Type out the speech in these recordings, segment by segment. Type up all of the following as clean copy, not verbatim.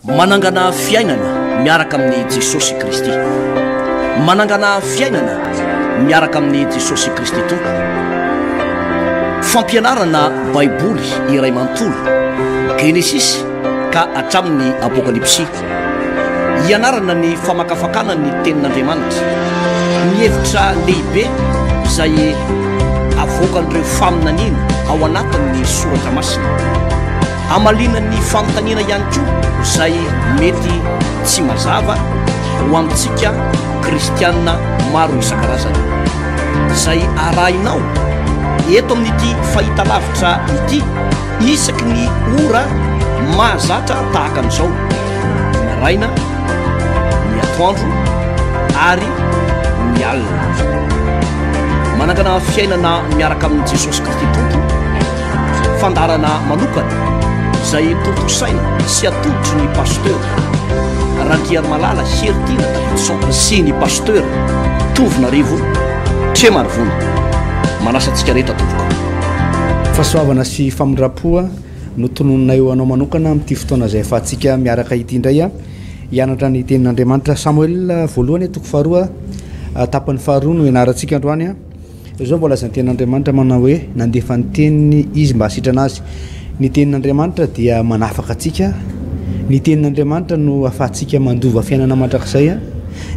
Manangana fiainana miaraka amin'i Jesosy Kristy. Manangana fiainana miaraka amin'i Jesosy Kristy Tompo. Fampianarana Baiboly iray manontolo, Genesisy ka hatramin'ny Apokalypsy. Hianarana ny famakafakana ny Tenin'Andriamanitra, ny hevitra lehibe izay avoakan'ireo faminaniana ao anatin'ny Soratra Masina. Hamaliana ny fanontaniana ihany koa izay mety tsy mazava ho amintsika kristiana maro isan-karazany. Izay arahinao eto amin'ity fahitalavitra ity isaky ny ora mahazatra tahaka an'izao, ny maraina, ny atoandro ary ny alina. Manangana fiainana miaraka amin'i Jesosy Kristy Tompo. Fandaharana manokana izay tontosaina sy atolotry ny Pasteur Randriarimalala Heritiana Davidson sy ny Pasteur Tovonarivo Tremarivony. Manasa antsika rehetra tompoko. Fahasoavana sy famindram-po no tononinay ho anao manokana amin'ity fotoana izay ahafahantsika miaraka ity indray hianatra ny tenin'Andriamanitra. Samoela voalohany toko faharoa tapany faharoa no ianarantsika androany. Izao voalazan'ny tenin'Andriamanitra manao hoe nandefa ny teniny izy mba hasitrana azy. Ny tenin'Andriamanitra dia manafaka antsika. Ny tenin'Andriamanitra no ahafahantsika mandova fiainana mandrakizay.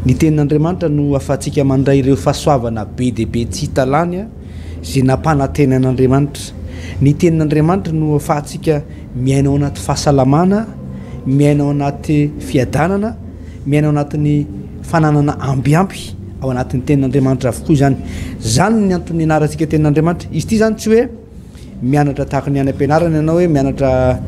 Ny tenin'Andriamanitra no ahafahantsika mandray ireo fahasoavana be dia be tsy hita lany izay nampanantenain'Andriamanitra. Ny tenin'Andriamanitra no ahafahantsika miaina ao anaty fahasalamana, miaina ao anaty fiadanana. Miaina ao anatin'ny fananana ambiampy ao anatin'ny tenin'Andriamanitra avokoa izany. Izany ny antony nianarantsika tenin'Andriamanitra. Izy ity izany tsy hoe mianatra tahaka ny any am-pianarana ianao hoe mianatra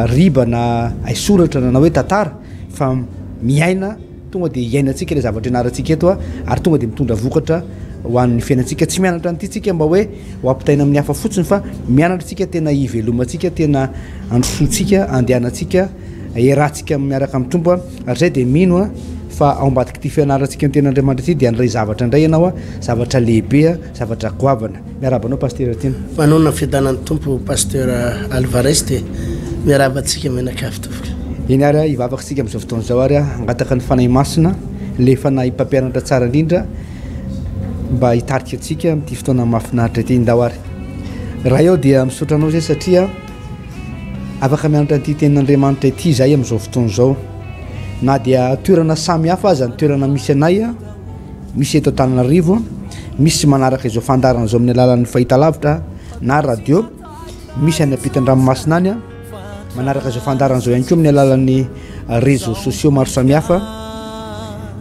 riba na haisoratra na hoe tantara fa miaina tonga dia iainantsika ilay zavatra ianarantsika eto ary tonga dia mitondra vokatra ho an'ny fiainantsika. Tsy mianatra an'ity tsika mba hoe ho ampitaina amin'ny hafa fotsiny fa mianatra tsika tena hivelomantsika, tena androsoantsika, andehanantsika. Iarahantsika miaraka amin'ny Tompo ary izay dia mino aho fa ao ambadik'ity fianarantsika ny tenin'Andriamanitra ity dia handray zavatra indray ianao, zavatra lehibe, zavatra goavana. Miarahaba anao Pasitera Tiana. Manonona fiadanan'ny Tompo Pasteur Alvarez dia miarahaba antsika mianakavy tompoko. Eny ary hivavaka isika amin'izao fotoana izao ary hangataka ny Fanahy Masina, ilay Fanahy mpampianatra tsara indrindra mba hitarika antsika amin'ity fotoana mahafinaritra ity. Ndao ary. Ray aho dia misaotra anao izay satria Afaka mianatra an'ity tenin'Andriamanitra ity izahay amin'izao fotoana izao. Na dia toerana samy hafa aza ny toerana misy anay, misy eto Antananarivo, misy manaraka izao fandaharana izao amin'ny alalan'ny fahitalavitra na radio, misy any ampitan-dranomasina any, manaraka izao fandaharana izao ihany koa amin'ny alalan'ny réseaux sociaux maro samihafa.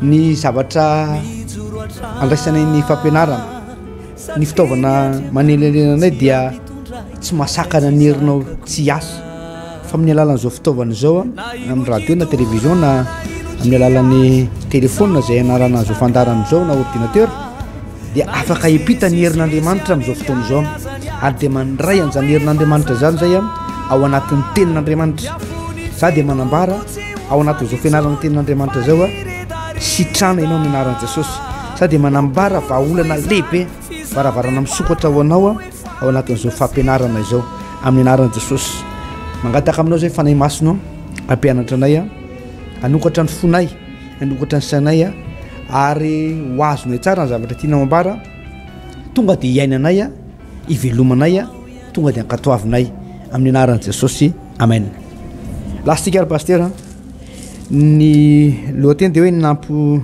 Ny zavatra andraisanay ny fampianarana. Ny fitaovana manelingelina anay dia tsy mahasakana ny herinao tsy hiasa fa amin'ny alalan'izao fitaovana izao amin'ny radio na télévision na amin'ny alalan'ny téléphone izay anarana an'izao fandaharana izao na ordinateur dia afaka hiampita ny herin'Andriamanitra amin'izao fotoana izao ary dia mandray an'izany herin'Andriamanitra izany izay ao anatin'ny tenin'Andriamanitra. Za dia manambara ao anatin'izao fianarana ny tenin'Andriamanitra izao a sitrana ianao amin'ny anaran'i Jesosy. Za dia manambara vahaolana lehibe, varavarana misokatra ho anao ao anatin'izao fampianarana izao amin'ny anaran'i Jesosy. Mangataka aminao zay Fanahy Masina hampianatra anay, hanokatra ny fonay, hanokatra ny sainay ary ho azonay tsara ny zavatra tianao ambara. Tonga dia hiainanay, hivelomanay, tonga dia ankatoavinay amin'ny anaran'i Jesosy. Amen. Lasitsika ary Pasitera. Ny lohateny dia hoe nampo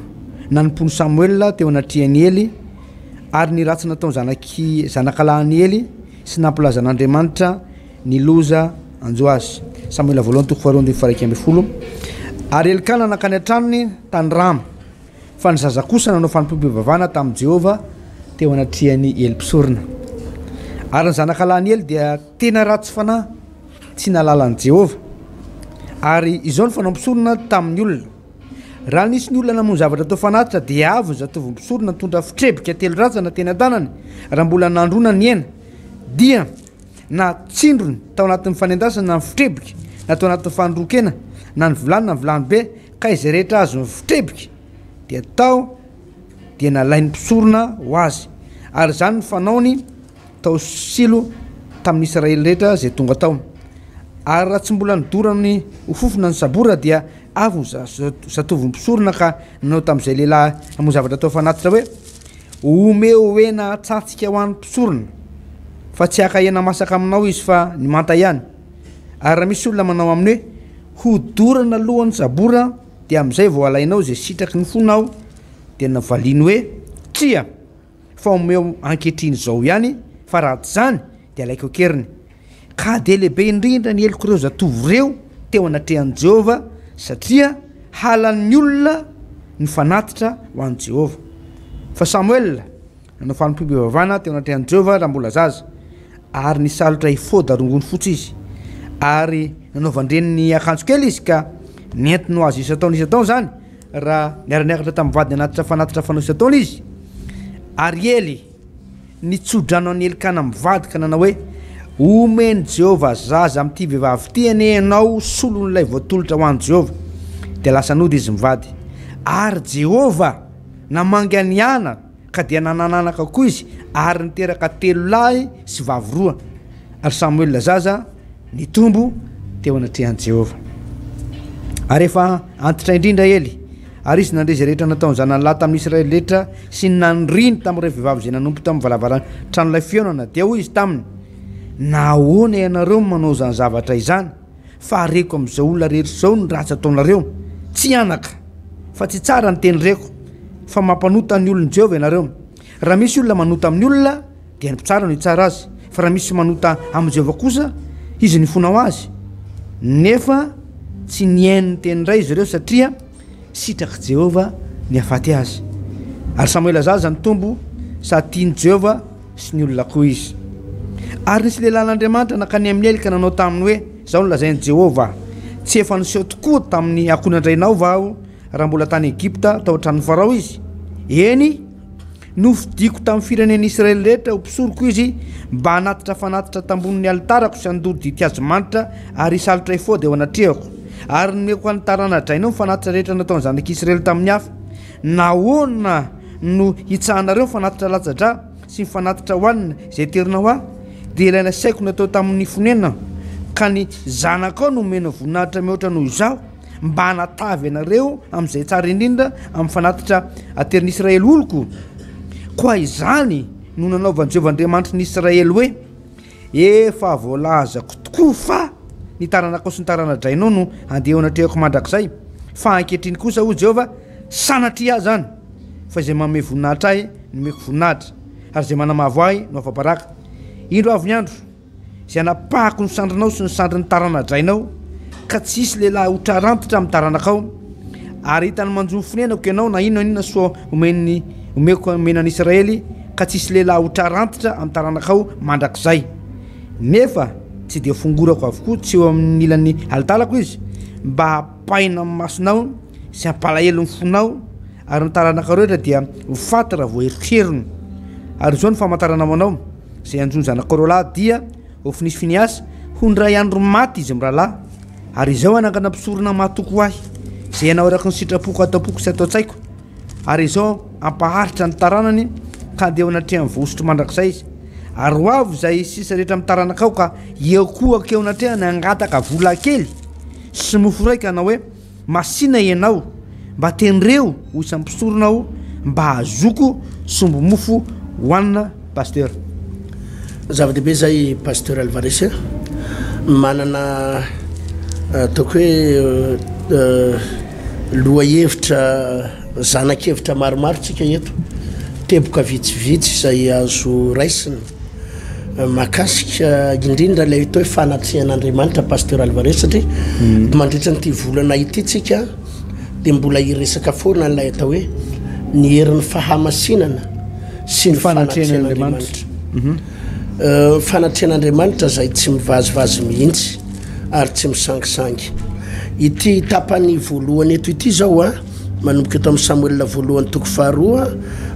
Nanompoan'i Samoela teo anatrehan'i Ely, ary ny ratsy nataon'ny zanak'i zanakalahin'i Ely sy nampilazan'Andriamanitra ny loza hanjo azy. Samoela voalohany toko faharoa andininy faha 11. Ary Elkana nankany an-tranony tany Rama, fa ny zaza kosa nanao fanompoam-pivavahana tamin'i Jehovah teo anatrehan'i Ely mpisorona. Ary ny zanakalahin'i Ely dia tena ratsy fanahy, tsy nahalala an'i Jehovah. Ary izao no fanao mpisorona tamin'ny olona. Raha nisy ny olona namono zavatra atao fanatitra, dia avy ny zatovo mpisorona nitondra fitrebika telorazana teny an-tanany, raha mbola nandrona ny hena, dia na tsindrony tao anatin'ny fanendasana na ny fitrebika, na tao anatin'ny fanondroan-kena, na ny vilany na ny vilany be, ka izay rehetra azon'ny fitrebika dia tao dia nalain'ny mpisorona ho azy. Ary izany no fanaony tao Silo tamin'ny Israely rehetra izay tonga tao. Ary raha tsy mbola nodorany ho fofona ny sabora, dia avy ny zatovon'ny mpisorona ka nanao tamin'izay lehilahy hamono zavatra atao fanatitra hoe, Omeo hena hatsatsika ho an'ny mpisorona, fa tsy haka hena masaka aminao izy fa ny manta ihany. Ary raha misy olona manao aminy hoe, Hodorana aloha ny sabora, dia amin'izay vao halainao izay sitraky ny fonao, dia novaliany hoe, Tsia! Fa omeo ankehitriny izao ihany, fa raha tsy izany, dia alaiko an-keriny. Ka dia lehibe indrindra ny helok'ireo zatovo ireo teo anatrehan'i Jehovah, satria halan'ny olona ny fanatitra ho an'i Jehovah. Fa Samoela nanao fanompoam-pivavahana teo anatrehan'i Jehovah raha mbola zaza, ary nisalotra efoda rongony fotsy izy. Ary nanaovan-dreniny akanjo kely izy, ka nentiny ho azy isan-taona isan-taona izany, raha niara-niakatra tamin'ny vadiny hanatitra fanatitra fanao isan-taona izy. Ary Ely nitso-drano an'i Elkana mivady ka nanao hoe, Omen'i Jehovah zaza amin'ity vehivavy ity anie ianao solon'ilay voatolotra ho an'i Jehovah. Dia lasa nody izy mivady. Ary Jehovah namangy an'i Hana, ka dia nanan'anaka koa izy, ary niteraka telo lahy sy vavy roa. Ary Samoela zaza nitombo teo anatrehan'i Jehovah. Ary efa antitra indrindra Ely, ary izy nandre izay rehetra nataon'ny zanany lahy tamin'ny Israely rehetra sy ny naniriny tamin'ireo vehivavy izay nanompo tamin'ny valavaran'ny tranolay fihaonana, dia hoy izy taminy, Nahoana ianareo no manao izany zavatra izany? Fa reko amin'izao olona rehetra izao ny ratsy ataonareo. Tsy anaka, fa tsy tsara ny teny reko, fa mampanota ny olon'i Jehovah ianareo. Raha misy olona manota amin'ny olona, dia ny mpitsara no hitsara azy, fa raha misy manota amin'i Jehovah kosa, izy no hifona ho azy. Nefa tsy nihaino ny tenin-dray izy ireo, satria sitrak'i Jehovah ny hahafaty azy. Ary Samoela zaza nitombo sady tian'i Jehovah sy ny olona koa izy. Ary nisy lehilahin'Andriamanitra nankany amin'i Ely ka nanao taminy hoe, Izao no lazain'i Jehovah, 'Tsy efa niseho tokoa tamin'ny ankohonan-drainao va aho raha mbola tany Egypta tao an-tranon'i Farao izy? Eny, nofidiko tamin'ny firenen'i Israely rehetra ho mpisoroko izy mba hanatitra fanatitra tambonin'ny alitarako sy handoro ditin-kazo manitra ary hisalotra efoda eo anatrehako. Ary nomeko an'ny tarana-drainao ny fanatitra rehetra nataon'ny zanak'Israely tamin'ny afo. Nahoana no hitsahanareo ny fanatitra latsa-drà sy ny fanatitra hohanina izay aterina ho ahy? Dia ilay nasaiko natao tamin'ny fonenana, ka ny zanakao no omena voninahitra mihoatra noho izaho. mba hanatavy anareo amin'izay tsara indrindra amin'ny fanatitra aterin'i Israely oloko. Koa izany no nanaovan'i Jehovah Andriamanitry ny Israely hoe, Efa voalazako tokoa fa ny taranakao sy ny tarana-drainao no handeha eo anatrehako mandrakizay. Fa ankehitriny kosa, hoy Jehovah, sanatria ahy izany, fa izay manome voninahitra ahy no omeko voninahitra, ary izay manamavo ahy no afa-baraka. Indro avy ny andro, Izay hanapahako ny sandrinao sy ny sandrin'ny tarana-drainao, ka tsy hisy lehilahy ho trarantitra amin'ny taranakao. Ary hitan'ny manjo ny fonenako ianao, na inona na inona soa omen'ny omeko omena an'i Israely, ka tsy hisy lehilahy ho trarantitra amin'ny taranakao mandrakizay. Nefa tsy dia fongorako avokoa tsy eo amin'ny ilan'ny alitalako izy, mba hampaina amin'ny masonao sy hampalahelo ny fonao, ary ny taranakao rehetra dia ho faty raha voaherotrerony. Ary izao no famantarana ho anao. Izay hanjo ny zanakao roalahy dia, Hofni sy Finehasa, ho indray andro maty izy mirahalahy, ary izao hanangana mpisorona mahatoky ho ahy, izay hanao araka ny sitrapoko ato am-poko sy ato an-tsaiko, ary izao hampaharitra ny taranany ka handeha eo anatrehan'ny vohosotro mandrakizay izy. Ary ho avy izay sisa rehetra amin'ny taranakao ka hiankohoka eo anatrehany hangataka vola kely sy mofo iray ka hanao hoe, Masìna ianao, mba tendreo ho isan'ny mpisorona aho mba hahazoako sombi-mofo hohanina Pasteur. Zava-dehibe izay Pasteur Alvarez a! Manana ataoko hoe lohahevitra, zana-kevitra maromaro tsika eto, teboka vitsivitsy izay azo raisina. Mahakasika indrindra ilay atao hoe fanatrehan'Andriamanitra Pasteur Alvarez satria hmm. mandritra an'ity volana ity tsika dia mbola hiresaka foana ilay atao hoe ny herin'ny fahamasinana sy ny fanatrehan'Andriamanitra. Mhm. Euh, fanatrehan'Andriamanitra izay tsy mivazivazy mihitsy ary tsy misangisangy. Ity tapany voalohany eto ity izao a Manomboka eto amin'ny Samoela voalohany toko faharoa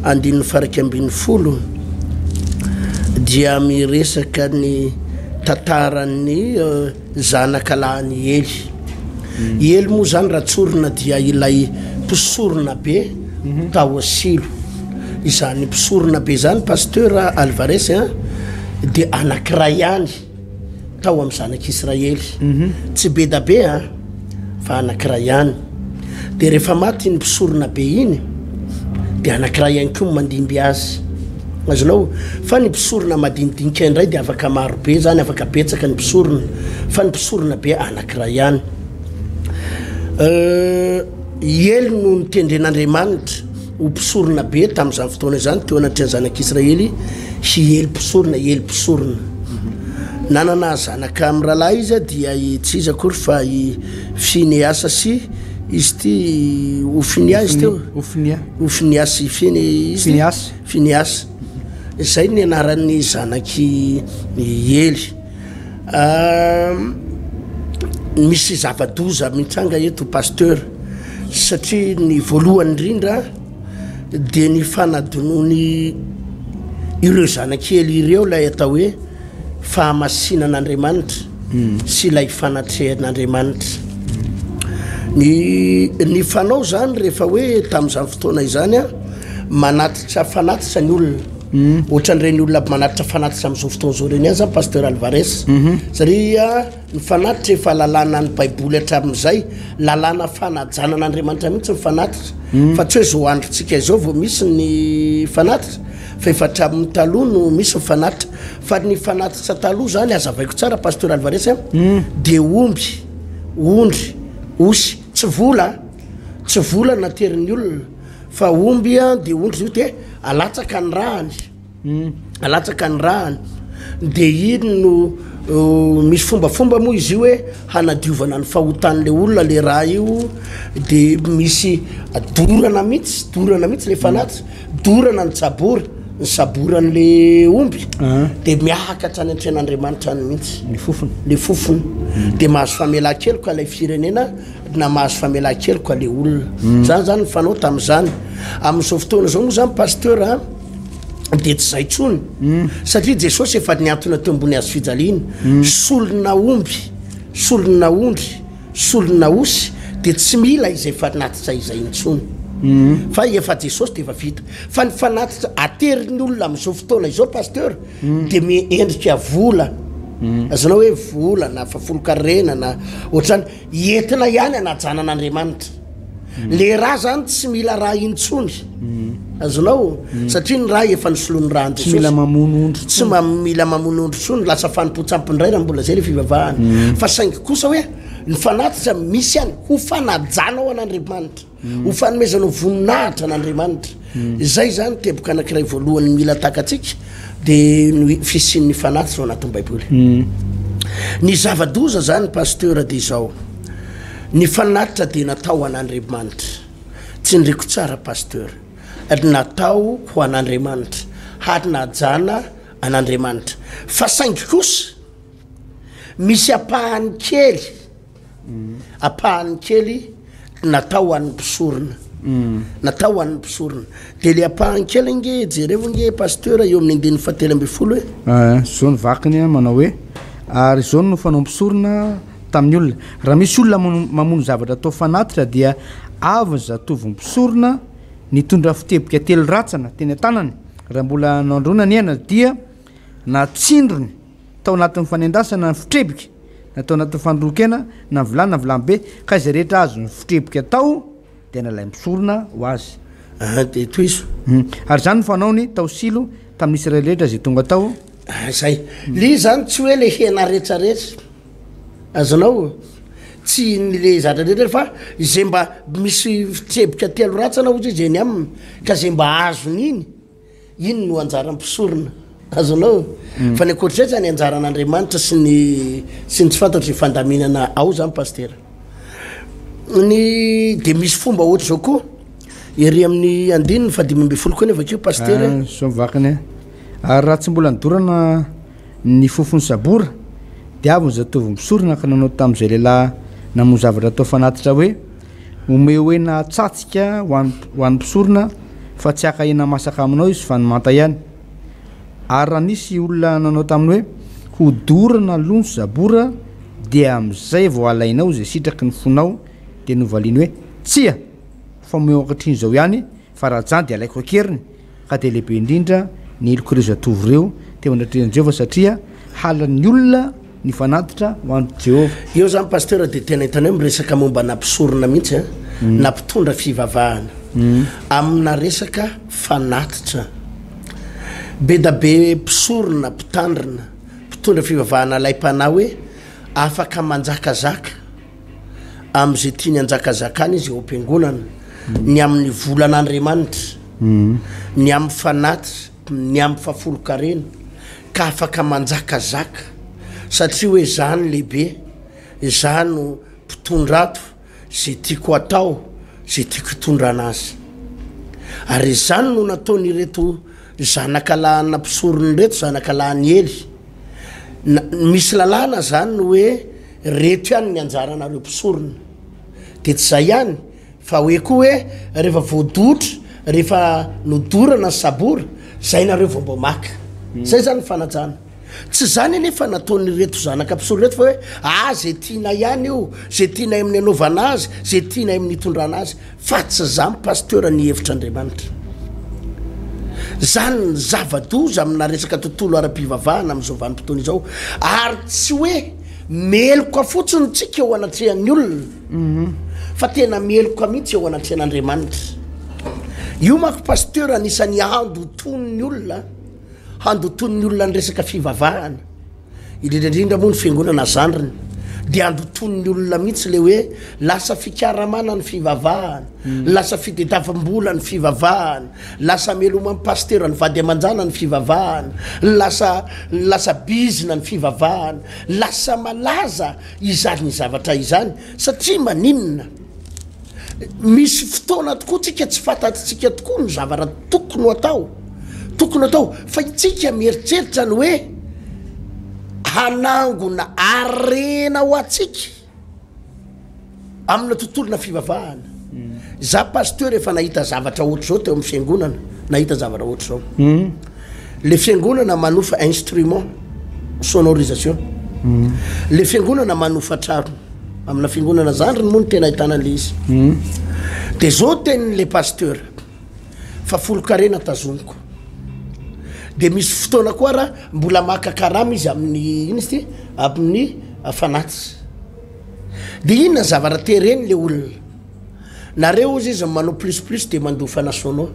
andininy faha-iraika ambinifolo dia miresaka ny tantaran'ny zanaka lahin'i Ely. I Ely moa izany raha tsorina dia ilay mpisorona be tao Silo. Izany mpisorona be izany Pasteur Alvarez dia anankiray ihany. Tao amin'ny zanak'Israely. Tsy be da be an, fa anankiray ihany. Dia rehefa maty iny mpisorona be iny, dia anankiray ihany koa no mandimby azy. Azonao? Fa ny mpisorona madinidinika indray dia afaka maro be izany, afaka betsaka ny mpisorona, fa ny mpisorona be anankiray ihany. I Ely no notendren'Andriamanitra ho mpisorona be tamin'izany fotoana izany teo anatrehan'ny zanak'Israely, i Ely mpisorona, Ely mpisorona. Nanana zanaka mirahalahy izy dia i tsy iza akory fa i Fineasa sy izy ity Hofinia izy teo. Hofinia. Hofinia sy Fine izy. Fineasa. Fineasa. Izay ny anaran'ny zanak'i Ely. Misy zava-doza mitranga eto Pasteur satria ny voalohany indrindra dia ny fanadinoany ireo zanak'i Ely ireo ilay atao hoe fahamasinan'Andriamanitra sy ilay fanatrehan'Andriamanitra. Ny ny fanao zany rehefa hoe tamin'izany fotoana izany an, manatitra fanatitra ny olona. Ohatran'ireny olona manatitra fanatitra amin'izao fotoana izao ireny ihany zany Pasteur Alvarez. Satria ny fanatitra efa lalànan'ny Baiboly hatramin'izay, lalàna fanajana an'Andriamanitra mihitsy ny fanatitra. Fa tsy hoe izao androntsika izao vao misy ny fanatitra, fa efa hatramin'ny taloha no misy ny fanatitra. Fa ny fanatitra taloha zany, hazavaiko tsara Pasteur Alvarez a, dia omby, ondry, osy, tsy vola, tsy vola naterin'ny olona. Fa omby an de ondry zio de alatsaka ny rahany, alatsaka ny rahany de iny no misy fombafomba moa izy io hoe hanadiovana ny fahotan'le olona le raha io de misy dorana mihitsy, dorana mihitsy le fanatitra, dorana ny tsabory, ny saboran'le omby de miahaka hatrany an-tran'Andriamanitra any mihitsy Le fofona. le fofona de mahazo famelan-keloka ilay firenena. na mahazo famelan-keloka le olona. Zany zany ny fanao tamin'izany. Amin'izao fotoana izao moa zany pasteur a, dia tsy zay tsony. Satria Jesosy efa niantona teo ambony hazo fijaliana. Solona omby, solona ondry, solona osy dia tsy mila izay fanatitra izay intsony. Fa efa Jesosy dia efa vita. Fa ny fanatitra aterin'ny olona amin'izao fotoana izao pasteur dia miendrika vola. Azonao hoe vola na fahafolonkarena na ohatr'izany. Entina ihany hanajana an'Andriamanitra. Le ra zany tsy mila ra intsony. Azonao? Satria ny ra efa nosoloin'ny ra an'i Tsy mila Jesosy. mamono ondry Tsy intsony. ma- mila mamono ondry intsony, lasa fanompoan-tsampy indray raha mbola zay le fivavahana. Fa saingy kosa hoe ny fanatitra misy ihany ho fanajanao an'Andriamanitra. Ho fanomezanao voninahitra an'Andriamanitra. Izay izany teboka anankiray voalohany mila takatsika dia ny fisian'ny fanatitra ao anatin'ny Baiboly. Ny zava-doza izany Pasteur dia izao, ny fanatitra dia natao ho an'Andriamanitra. Tsindriko tsara Pasteur, natao ho an'Andriamanitra, hanajana an'Andriamanitra. Fa saingy kosa misy ampahany kely Ampahany kely natao ho an'ny mpisorona. Natao ho an'ny mpisorona. Dia le ampahany kely ange, jerevo ange Pasteur eo amin'ny andininy fahatelo 12 e. Ah, izao ny vakiny manao hoe, Ary izao no fanao mpisorona tamin'ny olona, raha misy olona mamono zavatra atao fanatitra dia avy ny zatovo mpisorona nitondra fiteboka telo ratsana teny an-tanany, raha mbola nandroana ny hena dia natsindrony tao anatin'ny fanendasana ny fitrebika, na tao anatin'ny fandroan-kena, na vilany na vilany be, ka izay rehetra azon'ny fitrebika tao dia nalain'ny mpisorona ho azy. Ah, dia tohizo. Ary izany no fanaony tao Silo tamin'ny Israely rehetra izay tonga tao. Ah, izay. Le izy izany tsy hoe le hena rehetrarehetra. Azonao? Tsy ny le zatra rehetra fa izay mba misy fitrebika telo ratsana hozy izy eny aminy, ka izay mba azony iny. Iny no anjaran'ny mpisorona. Azonao? Fa ny ankoatr'izay zany anjaran'Andriamanitra sy ny sy ny tsy fantatro izay fandaminana ao zany Pasitera. Ny dia misy fomba ohatr'izao koa ery amin'ny andininy faha 15 koa nefa vakio Pasitera. Ah, zao ny vakiny a. Ary raha tsy mbola nodorana ny fofon'ny sabora, dia avy ny zatovo mpisorona ka nanao tamin'izay lehilahy namono zavatra atao fanatitra hoe, Omeo hena tsatsika ho an ho an'ny mpisorona, fa tsy haka hena masaka aminao izy fa ny manta ihany. Ary raha nisy olona nanao taminy hoe, Hodorana aloha ny zabora, dia amin'izay vao halainao izay sitraky ny fonao, dia novaliany hoe, Tsia, fa omeo ankehitriny izao ihany, fa raha jany dia alaiko an-keriny. Ka dia lehibe indrindra ny helok'ireo zatovo ireo teo anatrehan'i Jehovah, satria halan'ny olona. ny fanatitra ho an'i Jehovah. Eo zany Pasteur dia tena hitanao hoe miresaka momba na mpisorona mihitsy an, na mpitondra fivavahana amina resaka fanatitra. Be da be mpisorona, mpitandrina, mpitondra fivavahana alaim-panahy hoe afaka manjakazaka amin'izay tiany hanjakazakana izy eo am-piangonana, ny amin'ny volan'Andriamanitra, ny amin'ny fanatitra, ny amin'ny fahafolonkarena, ka afaka manjakazaka satria hoe za no lehibe, za no mpitondra ato, ze tiako atao, ze tiako hitondrana azy. Ary izany no nataon'ireto zanaka lahina mpisorona ireto, zanaka lahin'i Ely. Na, misy lalàna zany ny hoe reto ihany ny anjaranareo mpisorona. De tsy zay ihany, Fa hoe koa hoe rehefa voadotra, rehefa nodorana ny sabora, zay nareo vao mba maka. Zay zany ny fanajana. Tsy zany anefa nataon'ireto zanaka mpisolo ireto fa hoe ah ze tianay ihany io, ze tianay amin'ny anaovana azy, ze tianay amin'ny itondrana azy. Fa tsy zany pasteur ny hevitr'Andriamanitra. Zany ny zava-doza amina resaka tontolo ara-pivavahana amin'izao vanim-potoana izao. Ary tsy hoe meloka fotsiny tsika eo anatrehan'ny olona. Fa tena meloka mihitsy eo anatrehan'Andriamanitra. Io manko pasteur anisan'ny handotoan'ny olona, handotoan'ny olona ny resaka fivavahana, indrindra indrindra moa ny fiangonana zandriny, de handotoan'ny olona mihitsy le hoe lasa fikaramana ny fivavahana, lasa fitediavam-bola ny fivavahana, lasa ameloman'ny pasteur ny vady aman-janany ny fivavahana, lasa lasa bizina ny fivavahana, lasa malaza izany zavatra izany satria maninona? Misy fotoana tokoa tsika tsy fantatsika tokoa ny zavatra tokony ho atao, tokony ho atao fa itsika mieritreritra ny hoe hanangona harena ho antsika amina tontolona fivavahana. Za pasteur efa nahita zavatra ohatr'izao teo amin'ny fiangonana, nahita zavatra ohatr'izao. Le fiangonana manofa instrument sonorisation. Le fiangonana manofa trano. Amina fiangonana zandriny moa no tena ahitana an'le izy. De zao tenin'le pasteur fa folon-karena tazomiko. De misy fotoana koa raha mbola maka karama izy amin'ny ino izy ty amin'ny fanatitra. De inona ny zavatra tereny le olona? Nareo ozy izy manao plus plus de mandoa fanasono,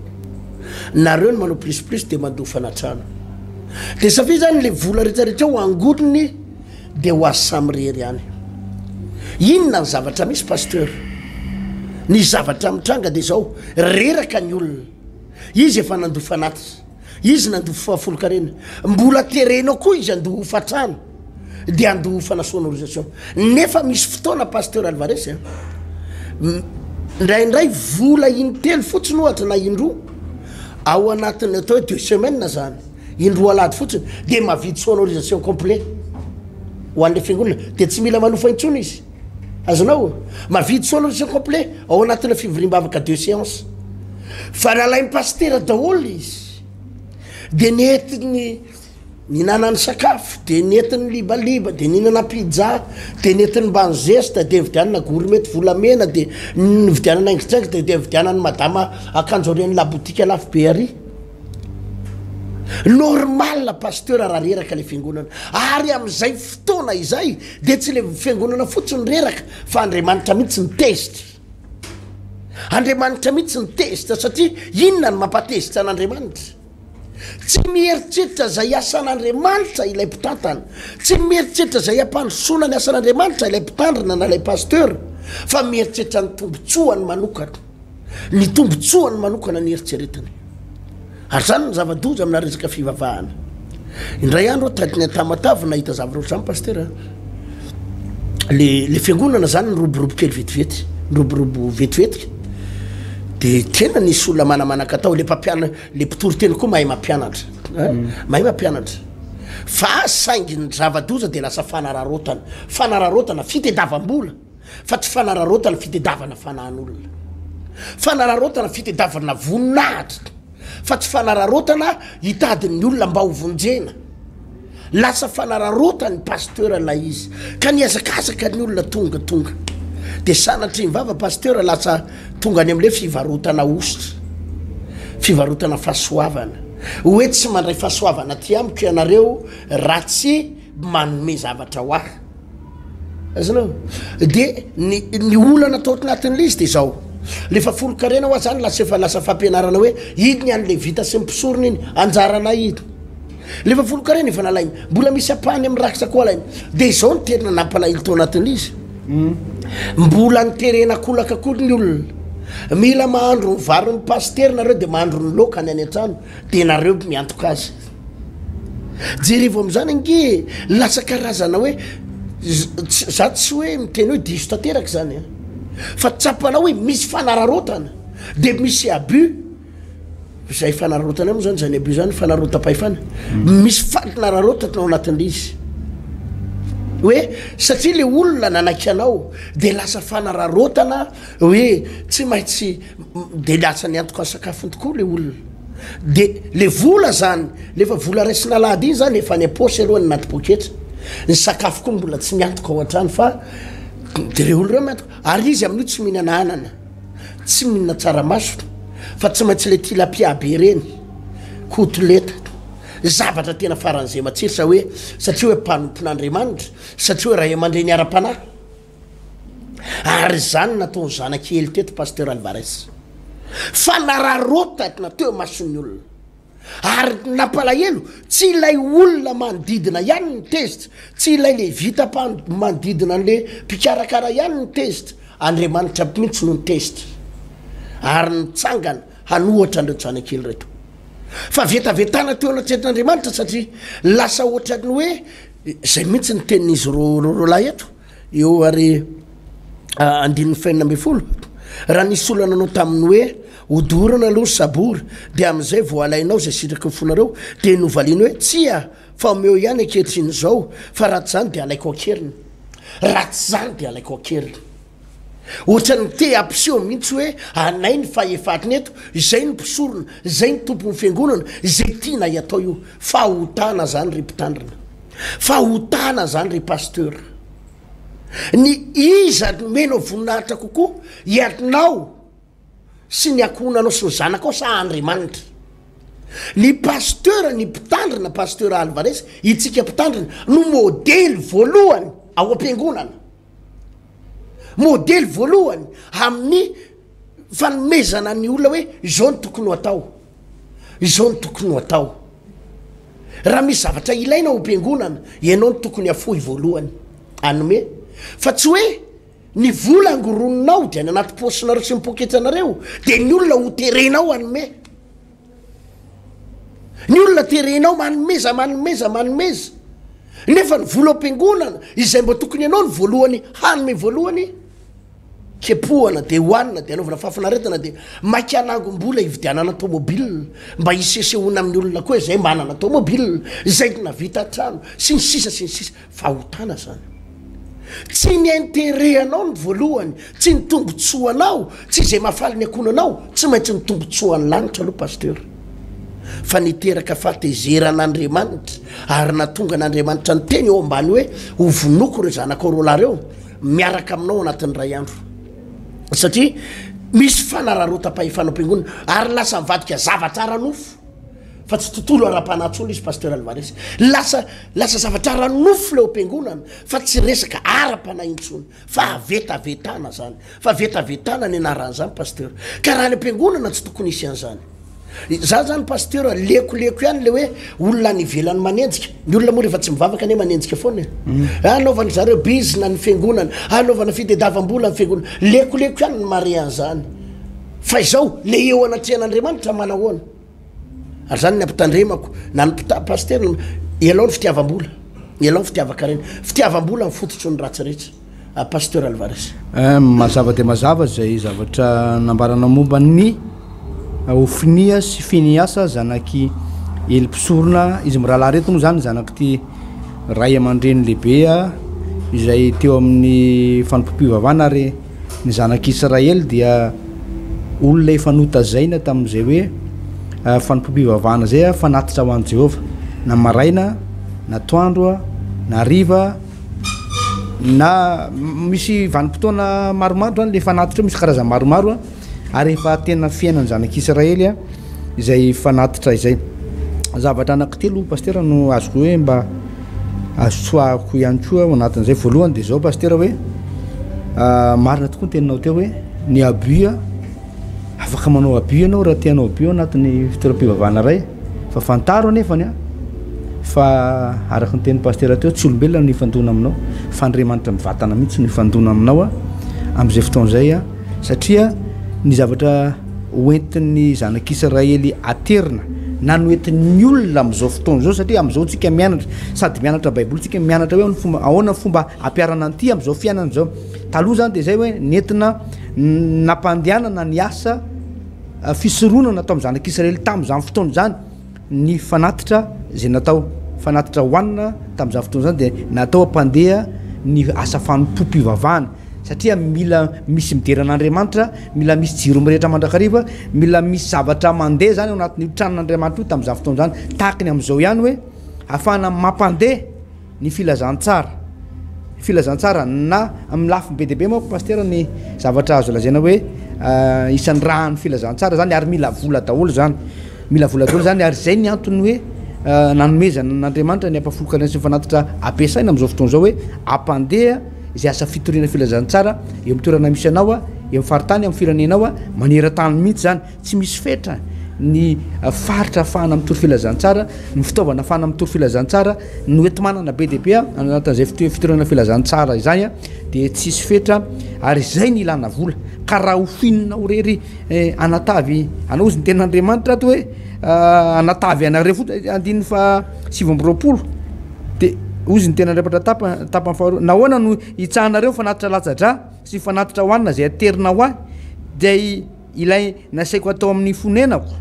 nareo no manao plus plus de mandoa fanatrano. De safia zany le vola rehetra rehetra eo angoniny de ho azy samirery ihany. Inona ny zavatra misy pasteur? Ny zavatra mitranga de zao, reraka ny olona, izy efa nandoa fanatitra. Izy nandoa fahafolonkarena, mbola terenao koa izy handoa hofantrano, dia handoa hofana sonorisation. Nefa misy fotoana Pasteur Alvarez a, indraindray vola intelo fotsiny ohatra na indroa ao anatin'ny atao hoe deux semaines zany, indroa alahady fotsiny dia mahavidy sonorisation complet ho an'ilay fiangonana, dia tsy mila manofa intsony izy. Azonao? Mavidy sonorisation complet ao anatina fivoriam-bavaka deux séances. Fa nalain'ny pasitera daholo izy. Dia nentiny nihinanany sakafo, dia nentiny libaliba, dia nihinana pizza, dia nentiny mbany zesta, dia nividianana gourmette volamena, dia nividianana haingotraingotra, dia nividianan'i madama akanjo ary an'ny labotika lafo be ary. Normal pasteur raha reraka le fiangonana ary amin'izay fotoana izay dia tsy le fiangonana fotsiny reraka fa Andriamanitra mihitsy ny tezitra. Andriamanitra mihitsy ny tezitra satria inona no mampatezitra an'Andriamanitra? Tsy mieritreritra izay asan'Andriamanitra ilay mpitantana, tsy mieritreritra izay hampandrosoana ny asan'Andriamanitra ilay mpitandrina na ilay pasteur fa mieritreritra ny tombotsoany manokana. Ny tombotsoany manokana ny eritreretiny. Ary zany ny zava-doza amina resaka fivavahana. Indray andro aho taty Tamatave nahita zavatra ohatr'izany pasitera. Le le fiangonana zany niroborobo kely vetivety, niroborobo vetivety. De tena nisy olona manamanaka tao, le mpampiana, le mpitory teny koa mahay mampianatra. Hein? Mahay mampianatra. Fa saingy ny zava-doza de lasa fanararaotana. Fanararaotana, fitediavam-bola. fa tsy fanararaotana fitedavana fanahin'olona, fanararaotana fitedavana voninahitra, fa tsy fanararaotana hitady ny olona mba ho vonjena. Lasa fanararaotan'ny pasteur ilay izy, ka nihazakazaka ny olona tonga tonga. De sanatria ny vava pasteur lasa tonga any amin'ilay fivarotana ositra, fivarotana fahasoavana. Hoe tsy mandray fahasoavana aty amiko ianareo raha tsy. manome zavatra ho ahy. Azonao? De ny ny olana tao anatin'ilay izy de zao, le fahafolonkarena hoa zany lasa efa lasa fampianarana hoe iny ny an'ny levita sy ny mpisorona iny, anjaranay iny. Le fahafolonkarena efa nalainy, mbola misy ampahany amin'ny rakitra koa alainy. De izao no tena nampalahelo tao anatin'ilay izy, mbola niterena kolaka koa ny olona. Mila mahandro ny varin'ny pasitera nareo de mahandro ny laokany any an-trano de nareo miantoka azy. Jerevo amin'izany ange e, lasa karazana hoe za tsy hoe miteny hoe diso tanteraka izany an, fa tsapanao hoe misy fanararaotana de misy abus, zay fanararaotana eo moa zany zany abus zany fanararaotam-pahefana, misy fanararaotana ao anatin'le izy hoe satria le olona nanaiky anao de lasa fanararaotana hoe tsy maintsy de lasa niantoka ny sakafony tokoa le olona. De le vola zany, le efa vola raisina alahady iny zany efa any am-paosy aloha any anaty poketra, ny sakafo koa mbola tsy miantoka ao an-trano fa de reo olona reo miantoka, ary izy amin'io tsy mihinana anana, tsy mihinana tsaramaso fa tsy maintsy le tilapia be reny, kotoleta, zavatra tena faran'izay matsiro sa hoe satria hoe mpanompon'Andriamanitra, satria hoe ray aman-dreny ara-panahy. Ary izany nataon'ny zanak'i Ely teto Pasteur Alvarez. Fanararaotana teo imason'ny olona. Ary nampalahelo, tsy ilay olona manodidina ihany no tezitra, tsy ilay levita manodidina an'le mpikarakara ihany no tezitra, Andriamanitra mihitsy no nitezitra. Ary nitsangana hanohatra an'ireo zanak'i Ely ireto. Fa vetavetana teo anatrehan'Andriamanitra satria lasa ohatran'ny hoe izay mihitsy ny tenin'izy roalahy eto. Eo ary andininy fahenina ambin'ny folo, Raha nisy olona nanao taminy hoe, Hodorana aloha ny sabora, dia amin'izay vao halainao izay sitraky ny fonareo, dia novaliany hoe, Tsia, fa omeo ihany ankehitriny izao, fa raha tsy izany dia halaiko an-keriny. Raha tsy izany dia halaiko an-keriny. Ohatran'ny te hampiseho mihitsy hoe anay ny fahefana eto, izay no mpisorona, izay no tompon'ny fiangonana, izay tianay atao io. Fahotana izany ry mpitandrina. Fahotana zany ry pasteur. Ny iza no omenao voninahitra kokoa, ianao sy ny ankohonanao sy ny zanakao sa Andriamanitra? Ny pasteur, ny mpitandrina, pasteur Alvarez, itsika mpitandrina no modely voalohany ao am-piangonana. Modely voalohany amin'ny fanomezana ny olona hoe izao no tokony ho atao. Izao no tokony ho atao. Raha misy zavatra ilaina ao am-piangonana, ianao no tokony hafoy voalohany, hanome. Fa tsy hoe ny vola angoroninao dia any anaty paosinareo sy ny poketranareo, dia ny olona ho terenao hanome. Ny olona terenao manomeza, manomeza, manomeza. Nefa ny vola ao am-piangonana, izay mba tokony ianao no voalohany hanome voalohany, Kepohana dia hohanina dia anaovana fahafinaretana dia maika hanangom-bola hividianana tomobile mba hisesehoana amin'ny olona koa izay manana tomobile, izay navita trano, sy ny sisa sy ny sisa. Fahotana zany. Tsy ny intérêt anao no voalohany, tsy ny tombotsoanao, tsy izay mahafaly ny ankohonanao, tsy maintsy ny tombotsoan'ny lanitra aloha Pasteur. Fa niteraka fahatezeran'Andriamanitra ary nahatonga an'Andriamanitra niteny eo ambany hoe ho vonoiko ireo zanakao roalahy ireo, miaraka aminao anatin'ny iray andro satria misy fanararaotam-pahefana am-piangonana ary lasa mivadika zavatra ara-nofo fa tsy tontolo ara-panahy intsony izy Pasteur Alvarez lasa lasa zavatra ara-nofo leo am-piangonana fa tsy resaka ara-panahy intsony fa avetavetana zany fa vetavetana ny anaran'izany Pasteur ka raha any am-piangonana tsy tokony hisy an'izany Za zany pasteur lekoleko ihany le hoe olona any ivelany manenjika, ny olona moa rehefa tsy mivavaka anie manenjika foana e, anaovany zareo bizna ny fiangonana, anaovana fitediavam-bola ny fiangonana, lekoleko ihany ny mare an'izany, fa izao le eo anatrehan'Andriamanitra manahoana? Ary zany ny ampitandremako na ny mpita- pasteur ialao ny fitiavam-bola, ialao ny fitiavan-karena, fitiavam-bola ny fototry ny ratsy rehetra. Pasteur Alvarez. Mazava dia mazava izay zavatra nambaranao momba ny Hofinia sy Finehasa zanak'i Ely mpisorona. Izy mirahalahy ireto moa izany zanak'ity ray aman-dreny lehibe izay teo amin'ny fanompoam-pivavahana ary ny zanak'Israely dia olona efa notazaina tamin'izay hoe fanompoam-pivavahana izay fanatitra ho an'i Jehovah na maraina na atoandro na hariva Na misy vanim-potoana maromaro zany le fanatitra io, misy karazany maromaro ary efa tena fiainan'ny zanak'Israely izay fanatitra izay. Zavatra anankitelo pasitera no azoko hoe mba Azo tsoahako ihany koa ao anatin'izay. Voalohany dia izao Pasitera hoe marina tokoa ny teninao teo hoe ny abus afaka manao abus ianao raha te hanao abus ao anatin'ny fitoeram-pivavahana iray fa fantaro anefany a fa araka ny tenin'ny Pasitera teo tsy olombelona no hifandona aminao fa Andriamanitra mivantana mihitsy no hifandona aminao a amin'izay fotoana izay a satria ny zavatra hoentin'ny zanak'Israely aterina na noentin'ny olona amin'izao fotoana izao satria amin'izao tsika mianatra sady mianatra baiboly tsika mianatra hoe fomba ahoana fomba ampiharana an'ity amin'izao fiainana izao. Taloha zany dia izay hoe nentina nampandehanana ny asa fisoronana tao amin'ny zanak'Israely tamin'izany fotoana izany ny fanatitra izay natao fanatitra hohanina tamin'izany fotoana izany dia natao hampandeha ny asa fanompoam-pivavahana satria mila misy midera an'Andriamanitra, mila misy jiro mirehitra mandrakariva, mila misy zavatra mandeha zany ao anatin'io tranon'Andriamanitra io tamin'izany fotoana izany. Tahaka ny amin'izao ihany hoe ahafahana mampandeha ny filazantsara, filazantsara na amin'ny lafiny be dia be manko pasitera ny zavatra azo lazaina hoe isan'ny rahan'ny filazantsara zany ary mila vola daholo zany, mila vola daholo zany ary zay ny antony hoe nanomezana an'Andriamanitra ny ampahafolon-karena sy ny fanatitra ampiasaina amin'izao fotoana izao hoe ampandeha izay asa fitoriana filazantsara eo amin'ny toerana misy anao, eo amin'ny faritany, amin'ny firenenao, maneran-tany mihitsy zany, tsy misy fetra ny faritra ahafahana mitory filazantsara, ny fitaovana ahafahana mitory filazantsara, ny hoenti-manana be dia be anatin'izay fitoriana filazantsara izany dia tsisy fetra ary izay ny ilana vola, ka raha ho fihinanao irery anatavy anao izy ny tenin'Andriamanitra ato hoe anatavy anareo fotsiny, andininy faha 29. Dia hozy ny tenin'Andriamanitra tapa, tapany faharoa, Nahoana no hitsahanareo ny fanatitra latsa-drà sy ny fanatitra hohanina izay aterina ho ahy, dia ilay nasaiko hatao amin'ny fonenako,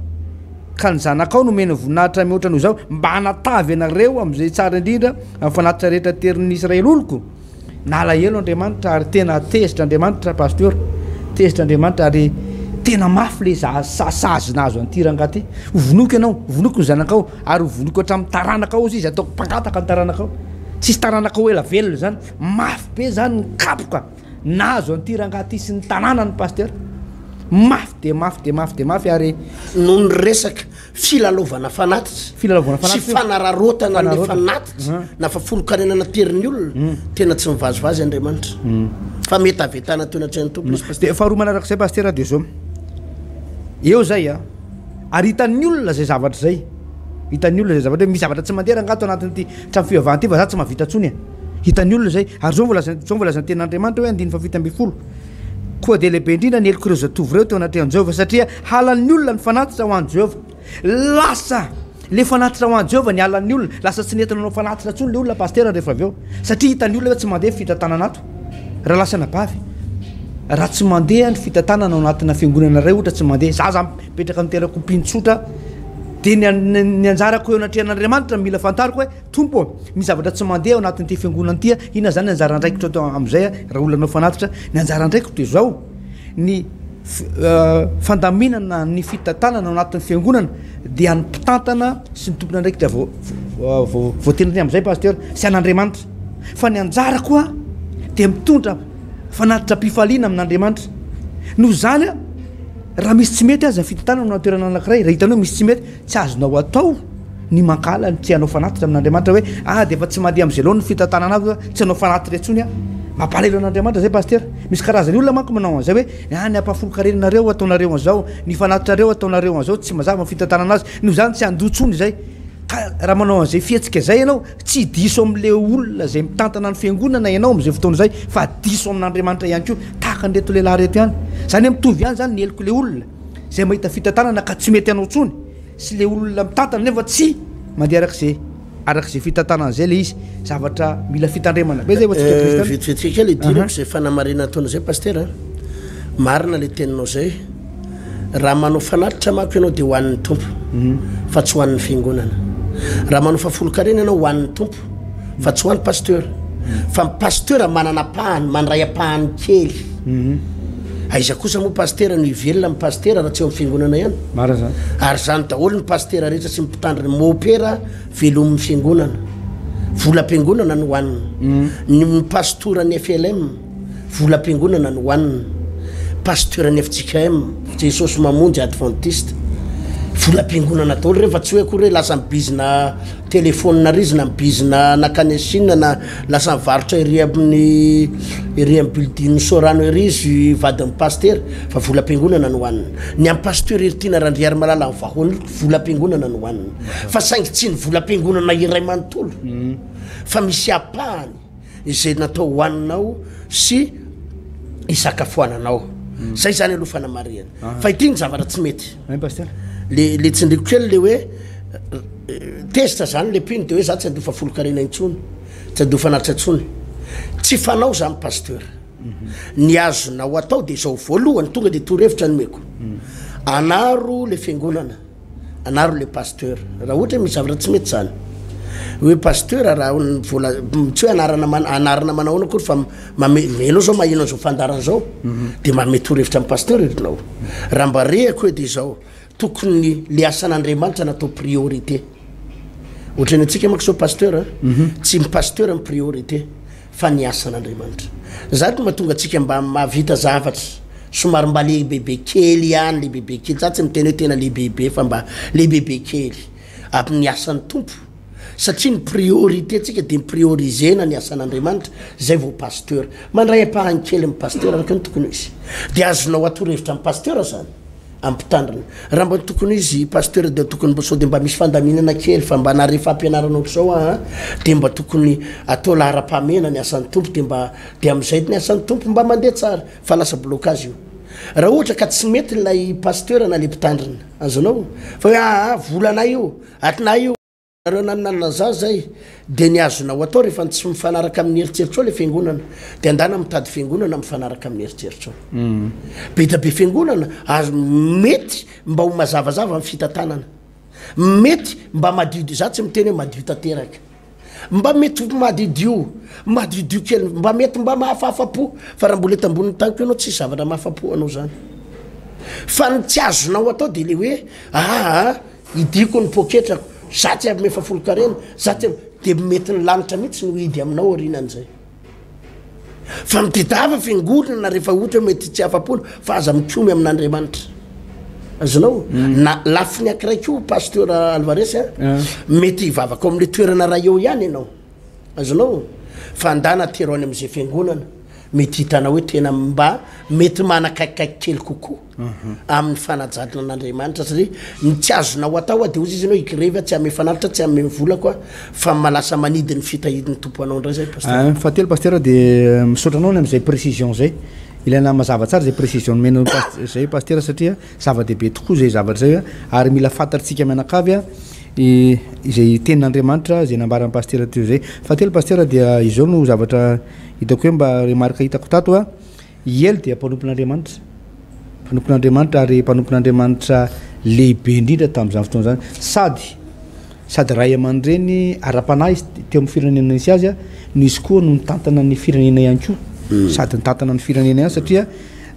ka ny zanakao nomena voninahitra mihoatra noho izaho, mba hanatavy anareo amin'izay tsara indrindra amin'ny fanatitra rehetra aterin'ny Israely oloko? Nalahelo Andriamanitra ary tena tezitra Andriamanitra Pasteur, tezitra Andriamanitra ary tena mafy le za sazy nahazo an'ity rangahy ty, ho vonoiko ianao, ho vonoiko ny zanakao ary ho vonoiko hatramin'ny taranakao ozy izy, ataoko mpangataka ny taranakao, tsisy taranakao ela velona zany, mafy be zany ny kapoka nahazo an'ity rangahy ty sy ny tanànany Pasteur, mafy dia mafy dia mafy dia mafy ary. Noho ny resaka Filalaovana fanatitra. Filalaovana fanatitra. Sy fanararaotana an'ilay fanatitra na fahafolonkarena naterin'ny olona. Tena tsy mivazivazy Andriamanitra. Fa metavetana teo anatrehan'ny Tompo izy Pasitera. Dia faharoa manarak'izay Pasitera dia zao. Eo zay a. Ary hitan'ny olona izay zavatra izay. Hitan'ny olona izay zavatra hoe misy zavatra tsy mandeha rangaha ato anatin'ity trano fivavahana ity fa za tsy mahavita intsony e. Hitan'ny olona izay. Ary zao voalaza zao voalazan'ny tenin'Andriamanitra hoe andininy faha-17. Koa dia lehibe indrindra ny helok'ireo zatovo ireo teo anatrehan'i Jehovah, satria halan'ny olona ny fanatitra ho an'i Jehovah. Lasa ilay fanatitra ho an'i Jehovah ny halan'ny olona. Lasa tsy nety nanao fanatitra intsony ilay olona, pasitera, rehefa avy eo. Satria hitan'ny olona hoe tsy mandeha ny fitantanana ato. Rahalahy sy anabavy, raha tsy mandeha ny fitantanana ao anatina fiangonana iray, ohatra tsy mandeha, za zany mipetraka amin'ny toerako mpino tsotra, dia ny, ny anjarako eo anatrehan'Andriamanitra mila fantariko hoe, Tompo ô, misy zavatra tsy mandeha ao anatin'ity fiangonana ity, inona izany ny anjara andraikitro ato amin'izay raha olona hanao fanatitra? Ny anjara andraikitro dia izao, ny fandaminana ny fitantanana ao anatin'ny fiangonana dia an'ny mpitantana sy ny tompon'andraikitra voatendriny amin'izay pasteur sy an'Andriamanitra. Fa ny anjarako a dia mitondra fanatitra am-pifaliana amin'Andriamanitra. Noho izany, raha misy tsy mety aza ny fitantanana ao anaty toerana anankiray, raha hitanao misy tsy mety, tsy azonao atao ny mankahala ny tsy hanao fanatitra amin'Andriamanitra hoe ah dia efa tsy mandeha amin'izay laoniny ny fitantanana azy tsy hanao fanatitra intsony aho. Mampalahelo an'Andriamanitra izay Pasitera. Misy karazany olona manko manao an'izay hoe ah ny ampahafolon-karenanareo ataonareo an'izao, ny fanatitrareo ataonareo an'izao, tsy mazava ny fitantanana azy. Noho izany tsy handoa intsony izay. Ka raha manao an'izay fihetsika izay ianao, tsy diso amin'ilay olona izay mitantana ny fiangonana ianao amin'izay fotoana izay fa diso amin'Andriamanitra ihany koa, tahaka an'ireto lehilahy ireto ihany. Izany hoe mitovy ihany izany ny helok'ilay olona izay mahita fitantanana ka tsy mety hanao intsony. sy le olona mitantana nefa tsy mandeha arak'izay arak'izay fitantanana zay le izy, zavatra mila fitandremana be zay ho antsika kristiana. Vetivety kely idirako zay fanamarihana ataonao zay Pasitera a! Marina le teninao zay, raha manao fanatitra manko ianao de ho an'ny Tompo fa tsy ho an'ny fiangonana, raha manao fahafolonkarena ianao ho an'ny Tompo fa tsy ho an'ny Pasteur, fa ny Pasteur manana ampahany, mandray ampahany kely. Aiza kosa moa Pasitera no hivelona ny Pasitera raha tsy eo amin'ny fiangonana ihany? Marina zany. Ary zany daholo ny Pasitera rehetra sy ny mpitandrina Mopera velomin'ny fiangonana. Volam-piangonana no hohanina. Ny Pasitoran'ny FLM, volam-piangonana no hohanina. Pasitoran'ny fjkm, Jesosy Mamonjy Adventiste. Volam-piangonana daholo ireny fa tsy hoe akory hoe lasa mibizina telephone ary izy na mibizina nankany Chine na lasa nivarotra ery amin'ny ery amin'ny building Sorano ery izy vadin'ny pasitera fa volam-piangonana no hohanina. Ny an'i pasteur Heritiana Randriarimalala ny vahoan'oloko volam-piangonana no hohanina. Fa saingy tsy ny volam-piangonana iray manontolo fa misy ampahany. izay natao hohaninao sy hisakafoananao. Mm. Zay zany aloha fanamarihana. Ah. Fa ity ny zavatra tsy mety. Le le tsindriko kely le hoe euh, tezitra zany le mpino de hoe za tsy andofa folokarena intsony, tsy andofa anatra intsony. Tsy fanao zany pasteur. Mhm. Ny azonao atao de zao voalohany tonga de torohevitra nomeko. Mm. Anaro le fiangonana. Anaro le pasteur raha ohatra hoe misy zavatra tsy mety zany hoe pasteur raha vola tsy hoe anarana man anarana manahoana akory fa mame enao zao maheno an'izao fandaharana zao mhm. de manome torohevitra amin'ny pasteur irinao raha mba rehako hoe de zao tokony le asan'Andriamanitra natao priorité ohatrany antsika manko zao pasteur mhm. tsy ny pasteur ny priorité fa ny asan'Andriamanitra. Zany no mahatonga antsika mba mahavita zavatra somary mba lehibebe kely ihany, lehibebe kely, za tsy miteny hoe tena lehibebe fa mba lehibebe kely amin'ny asan'ny Tompo, satria ny priorité tsika dia mi-prioriser-na ny asan'Andriamanitra, zay vao pasteur. Mandray ampahany kely amin'ny pasteur araka ny tokony ho izy. Dia azonao atoro hevitra amin'ny pasteur zany. Ampitandrina. Raha mba tokony izy pasteur dia tokony mba sao dia mba misy fandaminana kely fa mba nare fampianarana ohatr'izao aa dia mba tokony atao laharam-pahamehana ny asan'ny Tompo dia mba dia amin'izay ny asan'ny Tompo mba mandeha tsara fa lasa blocage io. Raha ohatra ka tsy mety ilay pasteur na le mpitandrina azonao fa hoe aa volanay io, atinay io. Nareo nanana zaza zay de ny azonao atao rehefa tsy mifanaraka amin'ny eritreritrao le fiangonana de andana mitady fiangonana mifanaraka amin'ny eritreritrao. Be da be fiangonana azo mety mba ho mazavazava ny fitantanana. Mety mba madiodio za tsy miteny hoe madio tanteraka. Mba mety ho madiodio, madiodio kely mba mety mba mahafahafapo fa raha mbola eto ambonin'ny tany koa ianao tsisy zavatra mahafapo anao zany. Fa ny tsy azonao atao de le hoe aa Hidiako ny poketrako, za tsy avy mefa folon-karena, za tsy avy, de mety ny lanitra mihitsy no hidy aminao aorianan'izay. Fa mitedava fiangonana rehefa ohatra hoe mety tsy afa-pona, fa aza mikomy amin'Andriamanitra. Azonao? Mm. Na lafiny ankiray koa Pasteur Alvarez a, mety hivavaka ao amin'le toerana ray eo ihany ianao. Azonao? Fa andana atero any amin'izay fiangonana mety hitanao hoe tena mba mety manakaikikaiky kely kokoa amin'ny fanajana an'Andriamanitra satria ny tsy azonao atao dia hozy izy ianao higrevy aho tsy hanome fanatitra tsy hanome ny volako aho fa malasa manidy ny fitahian'ny Tompo anao indray zay pasteur. Ah, fahatelo pasteur dia misaotra anao ny amin'izay précision zay. Ilaina mazava tsara izay précision nomenao zay pasteur satria zava-dehibe tokoa izay zavatra izay ary mila fantatritsika mianakavy izay tenin'Andriamanitra izay nambaran'ny pasteur teo izay. Fahatelo pasteur dia izao no zavatra hitako hoe mba remarque hitako tato a. I Ely dia mpanompon'Andriamanitra, mpanompon'Andriamanitra ary mpanompon'Andriamanitra lehibe indrindra tamin'izany fotoana izany. Sady sady ray aman-dreny ara-panahy izy teo amin'ny firenena nisy azy no izy koa no nitantana ny firenena ihany koa. Mm. Sady nitantana ny firenena ihany satria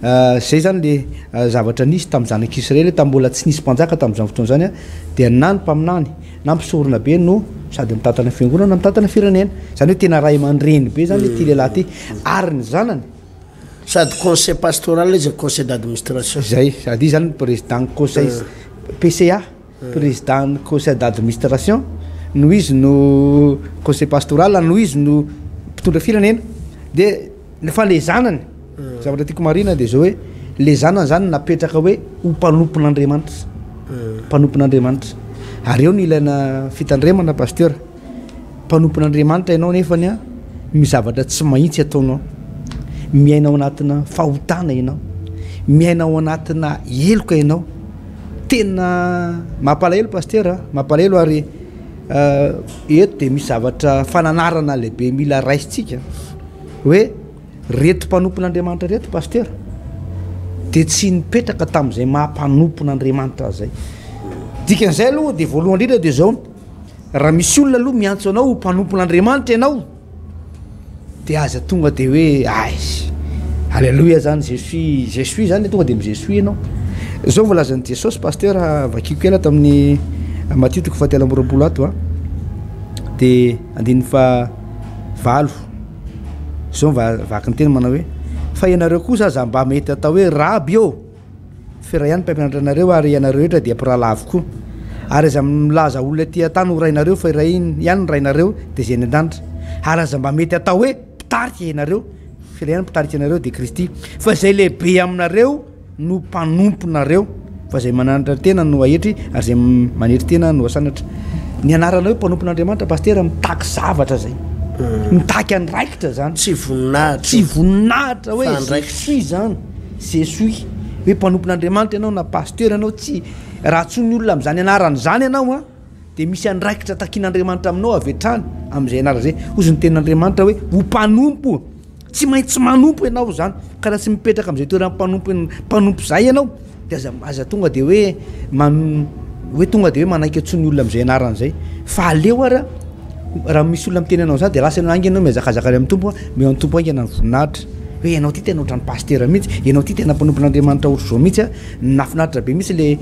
eh, zay zany le eh, zavatra nisy tamin'ny zanak'Israely tamin'ny mbola tsy nisy mpanjaka tamin'izany fotoana izany dia na ny mpaminany na mpisorona be no sady mitantana fiangonana mitantana firenena. Zany hoe tena ray aman-dreny be zany ity lehilahy ity ary ny zanany Sady conseil pastoral izy no conseil d'administration. Zay, sady izy zany président conseil PCA, président conseil d'administration, no izy no conseil pastoral, no izy no mpitondra firenena. De fa le zanany, zavatra tiako marihina de zao hoe le zanany zany napetraka hoe ho mpanompon'Andriamanitra, mpanompon'Andriamanitra. Ary eo no ilaina fitandremana pasteur. Mpanompon'Andriamanitra ianao nefany an, misy zavatra tsy mahitsy ataonao. Miaina ao anatina fahotana ianao. Miaina ao anatina heloka ianao. Tena mampalahelo pasitera, mampalahelo ary eto dia misy zavatra fananarana lehibe mila raisintsika hoe reto mpanompon'Andriamanitra reto pasitera dia tsy nipetraka tamin'izay maha mpanompon'Andriamanitra azy zay. Dikan'izay aloha dia voalohany indrindra dia zao. Raha misy olona aloha miantso anao ho mpanompon'Andriamanitra ianao, dia aza tonga dia hoe ay, aleloia zany, je suis, je suis zany, tonga dia mi-je suis ianao. Zao voalazan'i Jesosy, pasteur, vakiko kely ato amin'ny Matio toko fahatelo amby roapolo ato a, dia andininy faha valo, zao vaky ny teny manao hoe, fa ianareo kosa aza mba mety atao hoe raby ô, F'iray ihany ny mpampianatra anareo ary ianareo rehetra dia mpirahalahy avokoa. Ary aza milaza olona ety an-tany ho rainareo fa iray ihany ny rainareo dia izay any an-danitra. Ary aza mba mety atao hoe mpitarika ianareo fa iray ihany ny mpitarika anareo dia Kristy. Fa izay lehibe aminareo no mpanomponareo fa izay mananatra tena no aetry ary izay manetry tena no asanatra. Ny anarana hoe mpanompon'Andriamanitra pasitera mitaky zavatra zay. Mitaky andraikitra zany. Tsy voninahitra. Tsy voninahitra hoe je suis zany. Je suis. Hoe mpanompon'Andriamanitra ianao na pasteur ianao tsy raha antsoin'ny olona amin'izany anarana izany ianao an dia misy andraikitra takian'Andriamanitra aminao avy hatrany amin'izay anarana izay. Hozy ny tenin'Andriamanitra hoe ho mpanompo. Tsy maintsy manompo ianao izany, ka raha tsy mipetraka amin'izay toeran'ny mpanompo mpanompo izay ianao, dia aza aza tonga dia hoe man- hoe tonga dia hoe manaiky antsoin'ny olona amin'izay anarana izay. Fa aleo ara raha misy olona miteny anao izany dia lasa ianao haingana ianao mihazakazaka any amin'ny Tompo, omeo an'ny Tompo haingana ny voninahitra. Hoe ianao ity tena ohatran'ny pasitera mihitsy, ianao ity tena mpanompon'Andriamanitra ohatr'izao mihitsy a, nahafinaritra be mihitsy le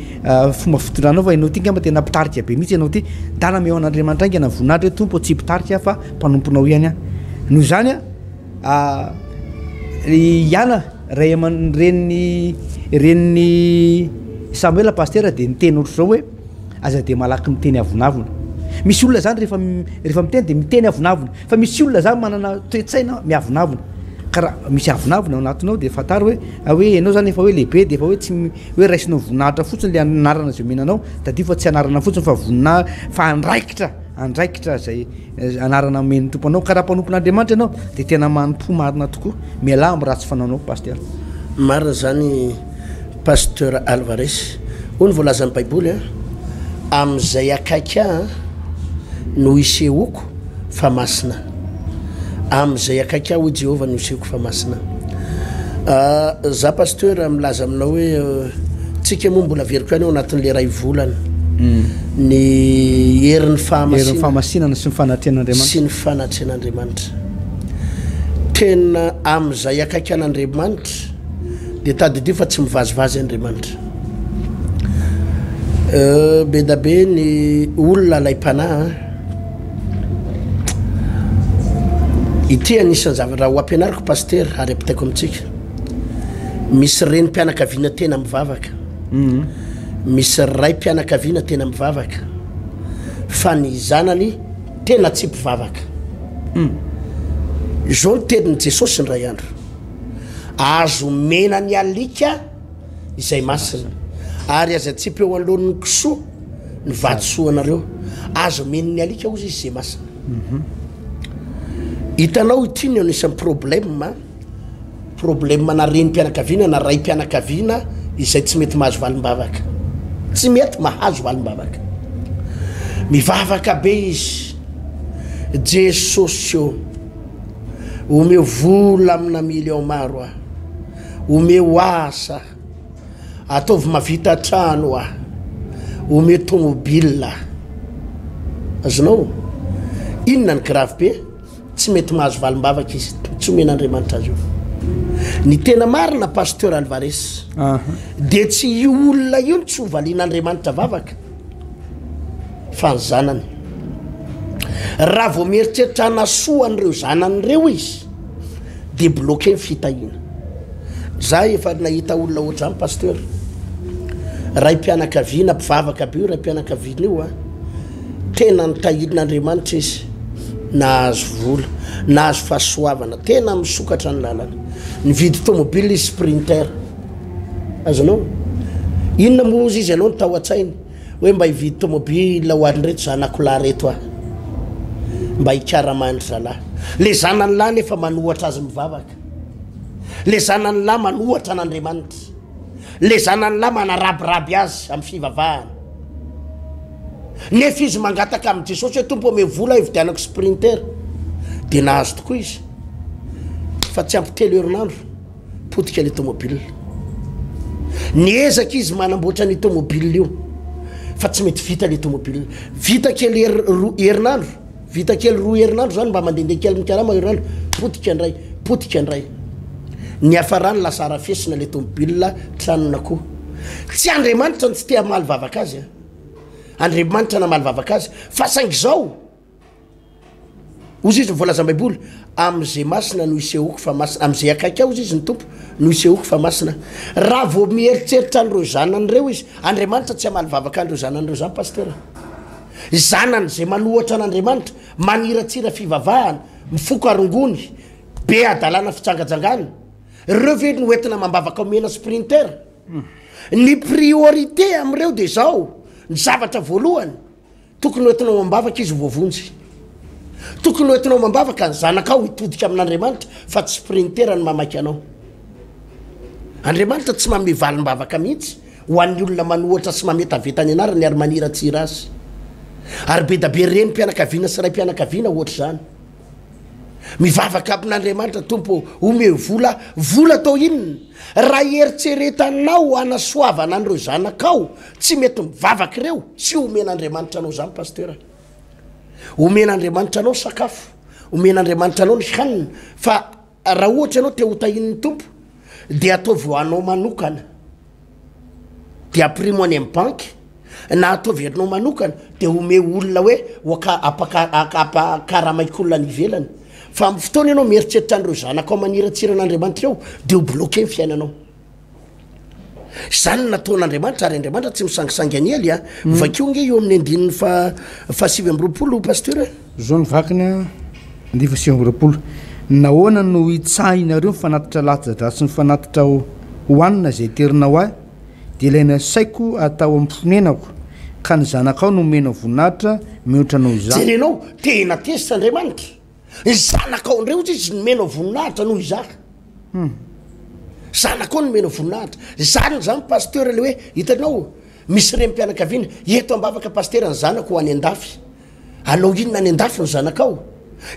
fomba fitondranao fa ianao ity angamba tena mpitarika be mihitsy ianao ity. Ndana omeo an'Andriamanitra haingana ny voninahitra hoe Tompo ô tsy mpitarika aho fa mpanomponao ihany aho. Noho izany a, i Ana, ray aman renin'i renin'i Samoela pasitera dia niteny ohatr'izao hoe aza dia malaky miteny avonavona. Misy olona zany rehefa rehefa miteny dia miteny avonavona, fa misy olona zany manana toe-tsaina miavonavona. Ka raha misy avonavona ao anatinao dia fantaro hoe hoe ianao zany efa hoe lehibe dia efa hoe tsy hoe raisinao voninahitra fotsiny le anarana izay omena anao, tadidio fa tsy anarana fotsiny fa voninahy fa andraikitra, andraikitra izay Anarana omen'ny Tompo anao, ka raha mpanompon'Andriamanitra ianao dia tena manompoa marina tokoa, mialà amin'ny ratsy fanaonao Pasteur. Marina izany Pasteur Alvarez. Hoy ny voalazan'ny Baiboly an, Amin'izay akaiky ahy no hisehoako fa masina. Amin'izay akaiky ahy hoy Jehovah no hisehoako fa masina. Za Pasteur milaza aminao hoe tsika moa mbola averiko ihany ao anatin'le iray volana ny herin'ny fahamasinana, herin'ny fahamasinana sy ny fanatrehan'Andriamanitra, sy ny fanatrehan'Andriamanitra. Tena amin'izay akaiky an'Andriamanitra dia tadidio fa tsy mivazivazy Andriamanitra. Be da be ny olona alaim-panahy. Ity anisan'ny zavatra ho ampianariko Pasitera ary ampitaiko amintsika. Misy renim-pianakaviana tena mivavaka. Misy raim-pianakaviana tena mivavaka. Fa ny zanany tena tsy mpivavaka. Izao ny tenin'i Jesosy indray andro. Azo omena ny alika izay masina, ary aza atsipy eo anoloan'ny kisoa ny vatosoanareo. Aza omen'ny alika hozy izy izay masina. Hitanao ity ny anisan'ny problème, problème na renim-pianakaviana na raim-pianakaviana izay tsy mety mahazo valim-bavaka. Tsy mety mahazo valim-bavaka. Mivavaka be izy. Jesosy ô, omeo vola amina million maro aho. Omeo asa, ataovy mavita trano aho, omeo tomobile aho. Azonao? Inona ny grave be? Tsy mety mahazo valim-bavaka izy, tsy omen'Andriamanitra azy io. Ny tena marina Pasteur Alvarez, dia tsy io olona io no tsy ho valian'Andriamanitra vavaka fa ny zanany. Raha vao mieritreritra hanasoa an'ireo zanany ireo izy, de bloquer ny fitahiana. Za efa nahita olona ohatr'izany pasteur. Raim-pianakaviana mpivavaka be io raim-pianakaviana io a. Tena nitahian'Andriamanitra izy. Nahazo vola, nahazo fahasoavana, tena misokatra ny lalana. Nividy tomobile izy sprinter. Azonao? Inona moa ozy izy aloha ny tao an-tsainy? Hoe mba hividy tomobile ho an'ireto zanako lahy reto aho. Mba hikarama an-dry zalahy. Le zanany lahy nefa manohatra azy mivavaka. Le zanany lahy manohatra an'Andriamanitra. Le zanany lahy manarabiraby azy amin'ny fivavahana. Nefa izy mangataka amin'i Jesosy hoe Tompo omeo vola hividianako sprinter. Dia nahazo tokoa izy. Fa tsy ampy telo herinandro. Potika ilay tomobile. Niezaka izy manamboatra an'io tomobile io fa tsy mety vita ilay tomobile. Vita kely herinandro, vita kely roa herinandro zany mba mandehandeha kely mikarama herinandro, potika indray, potika indray. Niafarany lasa arafesina ilay tomobile tranon'akoho. Tsy Andriamanitra no tsy te hamaly vavaka azy a. Andriamanitra namaly vavaka azy fa saingy izao. Hozy izy ny voalazan'ny Baiboly, Amin'izay masina no isehoako fa masina, amin'izay akaiky ahy hozy izy ny Tompo no isehoako fa masina. Raha vao mieritreritra an'ireo zanany ireo izy, Andriamanitra tsy hamaly vavaka an'ireo zanany ireo izany Pasteur. Zanany izay manohatra an'Andriamanitra, maniratsira fivavahana, mifoka rongony, be hadalana fijangajangana, ireo ve no entina amam-bavaka omena sprinter? Ny priorité amin'ireo dia izao, ny zavatra voalohany, Tokony ho entinao am-bavaka izy ho voavonjy. Tokony ho entinao amam-bavaka ny zanakao hitodika amin'Andriamanitra fa tsy sprinter ny mamaika anao. Andriamanitra tsy manome valim-bavaka mihitsy ho an'ny olona manohatra sy mametaveta ny anarany ary maniratsira azy. Ary be da be renim-pianakaviana sy raim-pianakaviana ohatr'izany. Mivavaka amin'Andriamanitra, Tompo ô, omeo vola, vola atao inona? Raha eritreretanao hanasoavana an'ireo zanakao tsy mety mivavaka ireo, tsy omen'Andriamanitra anao izany Pasteur a. Omen'Andriamanitra anao sakafo, omen'Andriamanitra anao ny hanina, fa raha ohatra ianao te ho tahian'ny Tompo dia ataovy ho anao manokana, dia ampirimo any amin'ny banky, na ataovy anao manokana dia omeo olona hoe ho ampakaramaiko olona any ivelany, fa amin'ny fotoana ianao mieritreritra an'ireo zanakao maniratsira an'Andriamanitra eo dia ho bloqué ny fiainanao. Izany no nataon'Andriamanitra ary Andriamanitra tsy misangisangy an'i Ely a. Hmm. Vakio nge eo amin'ny andininy fa fa 29 pasteur. Zao ny vakiny a, andininy fa 29. Nahoana no hitsahinareo ny fanatitra latsa-drà sy ny fanatitra hohanina izay terinao ahy? Dia ilay nasaiko atao amin'ny fonenako, ka ny zanakao no omenao voninahitra mihoatra noho izaho. Jerenao, tena tezitra Andriamanitra. Ny zanakao indray hozy izy nomenao voninahitra noho izaho. Hmm. Zanakao nomenao voninahitra. Izany izany pasteur le hoe hitanao misy renim-pianakaviana eto am-bavaka pasteur ny zanako ho any an-dafy. Anao inona any an-dafy ny zanakao?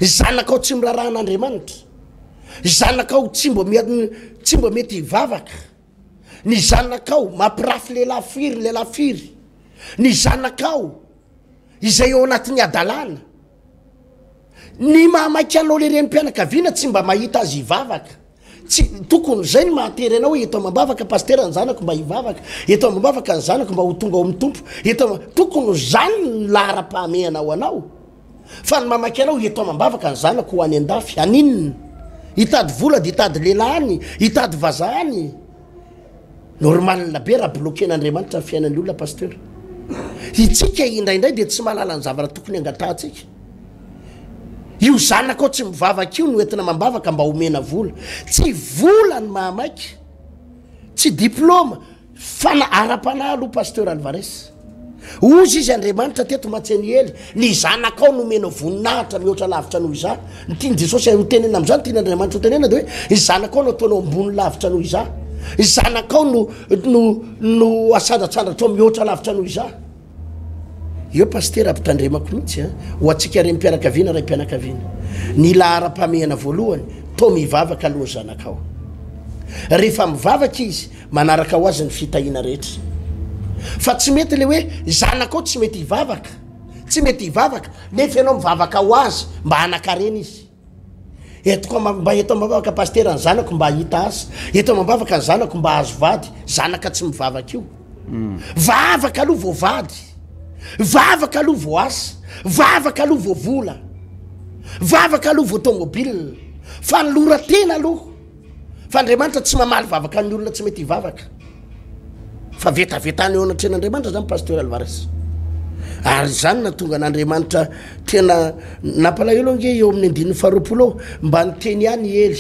Ny zanakao tsy miraharaha an'Andriamanitra. Ny zanakao tsy mba tsy mba mety hivavaka. Ny zanakao mampirafy lehilahy firy lehilahy firy. Ny zanakao izay ao anatin'ny hadalana. Ny mahamaika anao le renim-pianakaviana tsy mba mahita azy hivavaka. Tsy tokony izay no mahatery anao hoe eto amam-bavaka pasitera ny zanako mba hivavaka, eto amam-bavaka ny zanako mba ho tonga ao amin'ny Tompo, eto ama tokony ho izany ny laharam-pahamehana ho anao. Fa ny mamaky anao eto amam-bavaka ny zanako ho any an-dafy, haninona? Hitady vola dia hitady lehilahy any, hitady vazaha any. Normal be raha bloquer-n'Andriamanitra ny fiainan'ny olona Pasteur. Itsika indraindray dia tsy mahalala ny zavatra tokony angatahantsika. Io zanakao tsy mivavaka io no entina amam-bavaka mba homena vola. Tsy vola ny mahamaika, tsy diploma, Fana ara-panahy aloha Pasteur Alvarez. Hozy izy Andriamanitra teto mantsy an'i Ely, ny zanakao nomenao voninahitra mihoatra lavitra noho izaho. Ny tian'i Jesosy ho tenenina amin'izany, ny tian'Andriamanitra ho tenenina dia hoe ny zanakao no ataonao ambony lavitra noho izaho. Ny zanakao no no no asandrantsandratrao mihoatra lavitra noho izaho. Eo Pasitera ampitandremako mihitsy a, ho antsika renim-pianakaviana, raim-pianakaviana. Ny laharam-pahamehana voalohany, toa mivavaka aloha ny zanakao. Rehefa mivavaka izy, manaraka ho azy ny fitahiana rehetra. Fa tsy mety le hoe zanakao tsy mety hivavaka, tsy mety hivavaka, nefa ianao mivavaka ho azy mba hanan-karena izy. Eto mba eto amam-bavaka pasitera ny zanako mba hahita asa, eto amam-bavaka ny zanako mba hahazo vady, zanaka tsy mivavaka io. Hmm. Vavaka aloha vao vady, vavaka aloha vao asa, vavaka aloha vao vola, vavaka aloha vao tomobile, fanoloran-tena aloha. Fa Andriamanitra tsy mamaly vavaka ny olona tsy mety hivavaka. Fa vetavetana eo anatrehan'Andriamanitra zany Pasteur Alvarez. Ary izany natonga an'Andriamanitra tena nampalahelo ange eo amin'ny andininy faharoapolo ao, mba niteny ihany i Ely.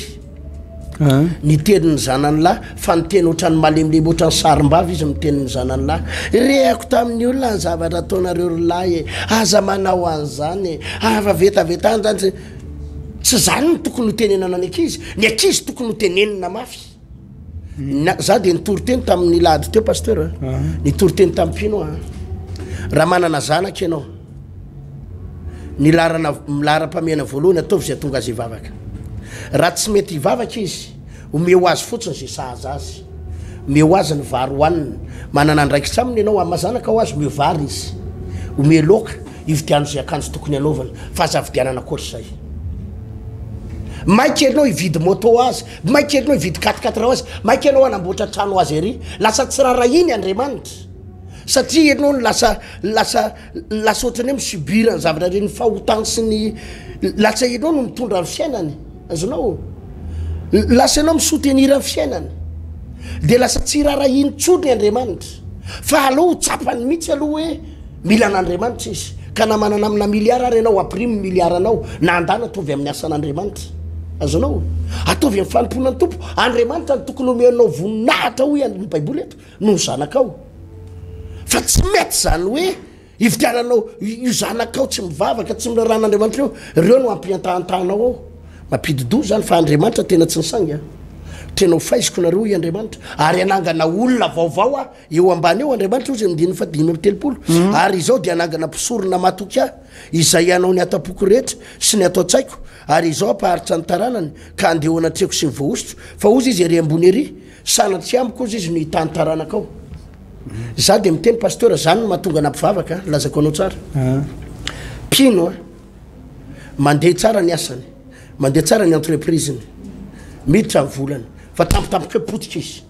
Ah. Niteny ny zanany lahy, fa niteny ohatran'ny malemilemy ohatran'ny sarim-bavy izy miteny ny zanany lahy. Rehako tamin'ny olona ny zavatra ataonareo ry lahy e, aza manao an'izany e, afa vetavetana zany. Tsy zany no tokony ho tenenana ny ankizy, ny ankizy tokony ho tenenina mafy. Na, za dia nitory teny tamin'ny lahady teo pasteur a. Ah. Nitory teny tamin'ny mpino a. Raha manana zanaka ianao, ny laharana laharam-pahamehana voalohany ataovy izay hahatonga azy hivavaka. Raha tsy mety hivavaka izy, omeo azy fotsiny izay sahaza azy. Omeo azy ny vary hohaniny. Manana andraikitra aminy ianao, amin'ny maha zanaka ho azy, omeo vary izy. Omeo laoka. Ividiano izay akanjo tokony hanaovana fa aza vidianana ankoatra izay. Maika ianao hividy moto ho azy, maika ianao hividy quatre quatre ho azy, maika ianao hanamboatra trano ho azy ery. Lasa tsy rarahiny Andriamanitra. Satria ianao no lasa lasa lasa ohatran'ny hoe mi-subir ny zavatra ireny fahotany sy ny lasa ianao no mitondra ny fiainany. Azonao? Lasa ianao mi-soutenir ny fiainany. Dia lasa tsy raharahiany intsony Andriamanitra. Fa aleo ho tsapany mihitsy aloha hoe mila an'Andriamanitra izy. Ka na manana amina milliard ary ianao, ampirimo ny milliard anao, na andana ataovy amin'ny asan'Andriamanitra. Azonao? Ataovy amin'ny fanompoana ny Tompo. Andriamanitra no tokony omenao voninahitra hoy ny Baiboly eto. noho ny zanakao fa tsy mety zany hoe ividiananao io zanakao tsy mivavaka tsy miraharaha an'Andriamanitra io reo no ampiantahantahanao ao mampidi-doza zany fa Andriamanitra tena tsy nisangy a tena ho faiziko nareo hoy Andriamanitra ary hanangana olona vaovao aho eo ambany eo Andriamanitra hozy andininy faha 35 ary izao dia hanangana mpisorona matoky ahy izay hanao ny ato-poko rehetra sy ny ato an-tsaiko ary izao hampaharitra ny taranany ka handeha eo anatrehako sy ny voahosotro fa hozy izy ery ambony ery Sanatria amiko ozy izy no hitany taranakao. Za de miteny pasteur zany no mahatonga ana mpivavaka a, lazako anao tsara. Mpino a, mandeha tsara ny asany, mandeha tsara ny entreprise-ny, miditra ny volany, fa tampotampoka eo potika izy.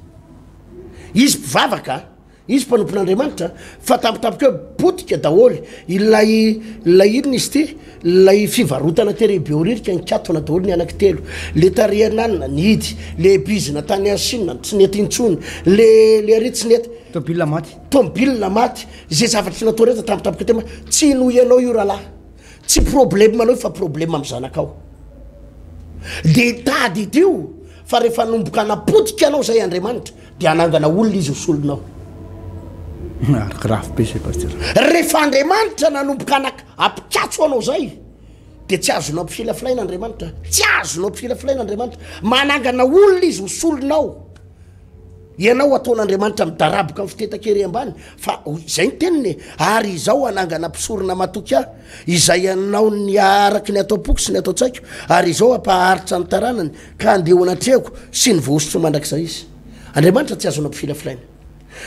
Izy mpivavaka a. Izy mpanompon'Andriamanitra fa tampotampoka eo potika daholo ilay ilay inona izy ity ilay fivarotana tery Behoririka nikatona daholo ny anaky telo le tarihananina nihidy le bizina tany any Chine tsy nety intsony le le ary tsy nety Tôbila maty. Tôbila maty izay zavatra tsy natao rehetra tampotampoka teo tsy noho ianao io rahalahy tsy problème anao io fa problème amin'ny zanakao de tadidio fa rehefa hanomboka hanapotika anao izay Andriamanitra Dia hanangana olona izy ho solonao. Ary grave be zay pasteur. Rehefa Andriamanitra nanomboka anak ampikatso anao zay dia tsy azonao ampifilafilaina Andriamanitra. Tsy azonao ampifilafilaina Andriamanitra. Manangana olona izy ho solonao. Ianao ataon'Andriamanitra midaraboka amin'ny fitetaky ery ambany fa izay ny teniny e. Ary izao hanangana mpisorona matoky ahy izay hanao ny araky ny ato am-poko sy ny ato an-tsaiko ary izao hampaharitra ny taranany Ka handeha ho anatrehako sy ny voahosotro mandrakizay izy. Andriamanitra tsy azonao ampifilafilaina.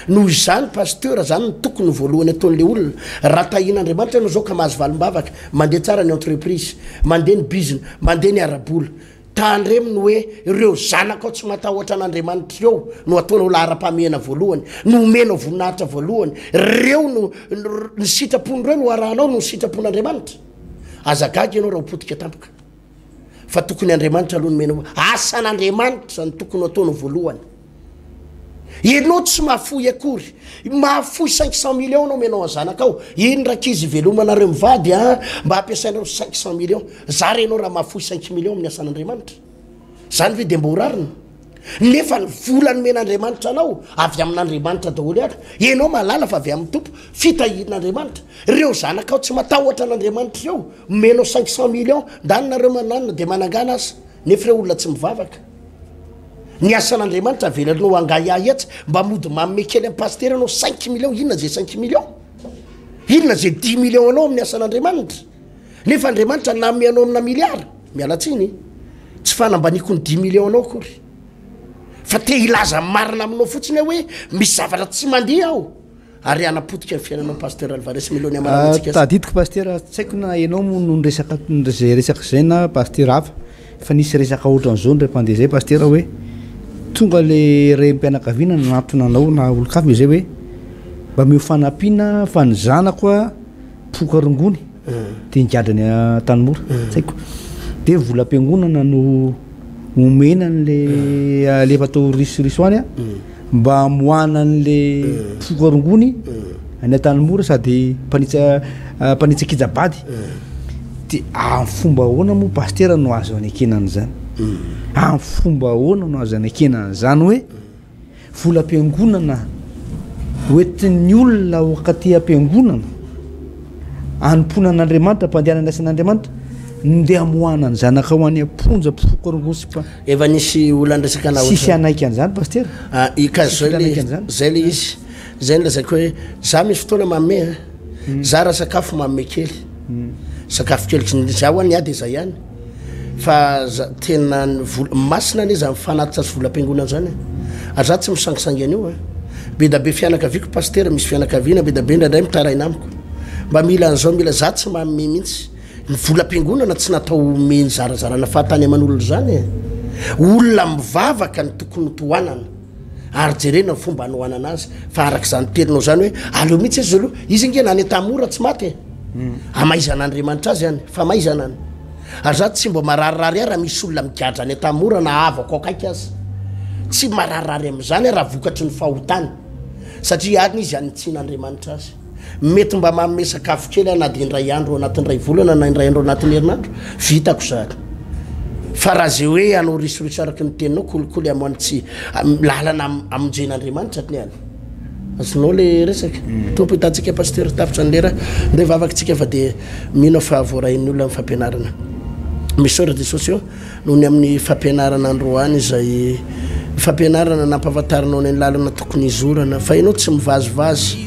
Noho izany Pasteur zany no tokony ho voalohany ataon'le olona. Raha tahian'Andriamanitra ianao zao ka mahazo valim-bavaka, mandeha tsara ny entreprise, mandeha ny bizina, mandeha ny ara-bola. Tandremo ny hoe ireo zanakao tsy matahotra an'Andriamanitra ireo no ataonao laharam-pahamehana voalohany, no omenao voninahitra voalohany. Ireo no, ny sitrapon'ireo no arahanao noho ny sitrapon'Andriamanitra. Aza gaga ianao raha ho potika tampoka. Fa tokony Andriamanitra aloha nomena asan'Andriamanitra no tokony ho ataonao voalohany. Ianao tsy mahafoy akory. Mahafoy 500 millions anao omenao an'ny zanakao. Iny rankizy ivelomanareo mivady a, mba ampiasainareo 500 millions. Zara ianao raha mahafoy 5 millions amin'ny asan'Andriamanitra. Zany ve dia mba ho rariny? Nefa ny vola nomen'Andriamanitra anao avy amin'Andriamanitra daholo ihany. Ianao mahalala fa avy amin'ny Tompo, fitahian'Andriamanitra. Ireo zanakao tsy matahotra an'Andriamanitra ireo, omenao 500 millions, ndany nareo mananona dia manangana aza, nefa ireo olona tsy mivavaka. Ny asan'Andriamanitra avelanao hangahiahy etsy, mba mody manome kely an'i pasitera anao 5 millions, inona izay 5 millions? Inona izay 10 millions anao amin'ny asan'Andriamanitra? Nefa Andriamanitra nanome anao amina milliard, miala tsiny, tsy fanambaniako ny 10 millions anao akory. Fa te hilaza marina aminao fotsiny aho hoe misy zavatra tsy mandeha ao. Ary hanapotika ny fiainanao Pasteur Alvarez Meloni amarana antsika. Tadidiko Pasteur, tsy haiko na ianao moa no niresaka zay resaka zay na Pasteur hafa, fa nisy resaka ohatran'izao indray mpandeha zay Pasteur hoe tonga le renim-pianakaviana nanantona anao na olon-kafa izay hoe mba omeo fanampiana fa ny zanako a mpifoka rongony dia nigadra any Antanimora, tsy haiko, dia volam-piangonana no omena an'le alefa atao risoriso any a. Mba hamoahana an'le mpifoka rongony any Antanimora sady mpanitsa mpanitsakitsa-bady. De amin'ny fomba ahoana moa pasitera no azo anekena an'izany? Amin'ny fomba ahoana no azo anekena an'izany hoe volam-piangonana hoentin'ny olona ho akaty am-piangonana hanompoana an'Andriamanitra, hampandehanana ny asan'Andriamanitra, ndeha hamoahana ny zanakao any am-ponja mpifoka rongony sy mpa Efa nisy olona niresaka anah Tsisy hanaiky an'izany Pasitera. Ah, i ka zay le zay le izy. Zay no lazaiko hoe za misy fotoana manome a. Hmm. Za raha sakafo manome kely. Hmm. Sakafo kely tsy za ho ny ahy de zay ihany. Fa za tena ny vola masina anie zany fanatitra sy volam-piangonana zany e. Ary za tsy misangisangy an'io a. Be da be fianakaviako Pasitera, misy fianakaviana be da be indraindray mitaraina amiko. Mba mila an'izao mila za tsy manome mihitsy. Ny volam-piangonana tsy natao homeny zarazarana fahatany aman'olona izany e! Olona mivavaka no tokony ho tohanana. Ary jerena ny fomba hanohanana azy fa araka izany teninao izany hoe aleo mihitsy izy aloha, izy ange na any Antanimora tsy maty e! Amaizan'Andriamanitra azy any, famaizana any. Ary za tsy mba mararirary ahy raha misy olona migadra any Antanimora na havako akaiky aza. Tsy mararirary amin'izany aho raha vokatry ny fahotany. Satria any izy hanitsian'Andriamanitra azy. Mety mba manome sakafo kely aho na dia indray andro ao anatin'ny iray volana na indray andro ao anatin'ny herinandro. Vitako izany. Fa raha izay hoe hanao risoriso araka ny teninao, kolikoly amoany tsy lalana hamonjen'Andriamanitra ny any. Azonao le resaka? Tompo hitantsika Pasteur tapitra ny lera. Ndeha hivavaka tsika fa dia mino aho fa voarain'ny olona ny fampianarana. Misaotra Jesosy ô noho ny amin'ny fampianarana androany izay fampianarana nampahafantarinao ny lalana tokony hizorana fa ianao tsy mivazivazy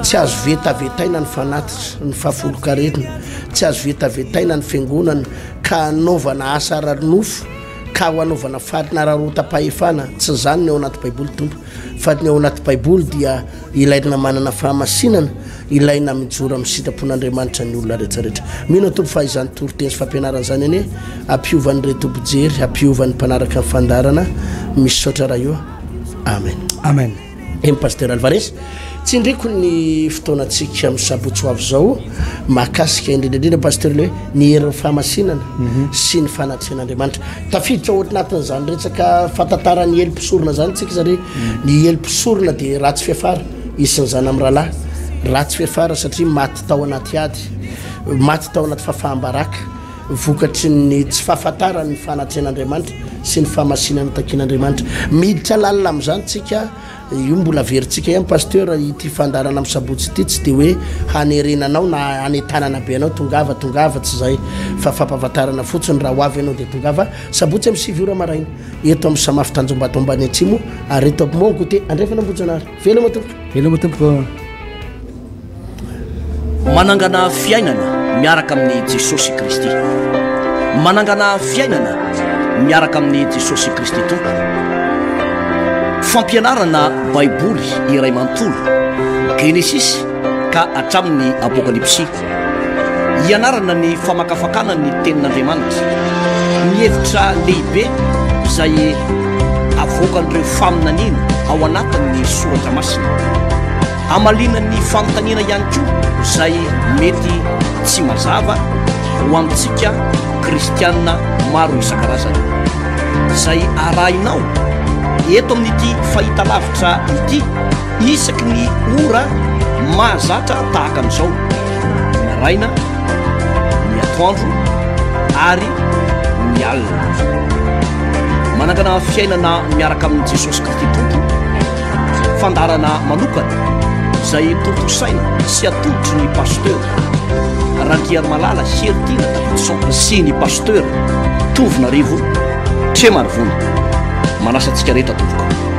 tsy azo vetavetaina ny fanatitra ny fahafolon-karetina tsy azo vetavetaina ny fiangonana ka hanaovana asa ara-nofo ka ho hanaovana farinararaotam-pahefana tsy izany ny ao anaty baiboly Tompo Fa ny ao anaty Baiboly dia ilaina manana fahamasinana, ilaina mijoro amin'ny sitrapon'Andriamanitra ny olona rehetra rehetra. Mino aho Tompo fa izany toriteny sy fampianarana izany anie hampiova an'ireto mpijery, hampiova ny mpanaraka ny fandaharana. Misaotra Ray o. Amen. Amen. Eny Pasteur Alvarez, tsindriko ny fotoanantsika amin'ny sabotsy ho avy izao mahakasika indrindra indrindra Pasteur le hoe ny herin'ny fahamasinana sy ny fanatrehan'Andriamanitra. Tafiditra ao anatin'izany resaka fahatantaran'ny helo mpisorona izany tsika satria ny helo mpisorona dia ratsy fiafara, izy sy ny zanany mirahalahy. Ratsy fiafara satria maty tao anaty ady, maty tao anaty fahafaham-baraka vokatry ny tsy fahafantarany ny fanatrehan'Andriamanitra sy ny fahamasinana takian'Andriamanitra. Miditra lalina amin'izany tsika. Io mbola averintsika ihany Pasteur, ity fandaharana amin'ny sabotsy ity tsy dia hoe hanerena anao na hanentanana be anao tongava tongava tsy izay fa fampahafantarana fotsiny raha ho avy ianao dia tongava sabotsy amin'ny 9 ora maraina eto amin'ny Samafy Tanjombato ambany atsimo ary eto Mont Goûter andrefana Ambohijanahary. Veloma tompoko. Veloma tompoko. Manangana fiainana miaraka amin'i Jesosy Kristy. Manangana fiainana miaraka amin'i Jesosy Kristy Tompo. Fampianarana Baiboly iray manontolo, Genesisy ka hatramin'ny Apokalypsy. Ianarana ny famakafakana ny Tenin'Andriamanitra, ny hevitra lehibe izay avoakan'ireo faminaniana ao anatin'ny Soratra Masina. Hamaliana ny fanontaniana ihany koa izay mety tsy mazava ho antsika kristiana maro isan-karazany. Izay arahinao eto amin'ity fahitalavitra ity isaky ny ora mahazatra tahaka an'izao, ny maraina, ny atoandro ary ny alina. Manangana fiainana miaraka amin'i Jesosy Kristy Tompo. Fandaharana manokana izay tontosaina sy atolotry ny Pasteur Randriarimalala Heritiana Davidson sy ny Pasteur Tovonarivo Tremarivony. Manasa antsika rehetra tompoko.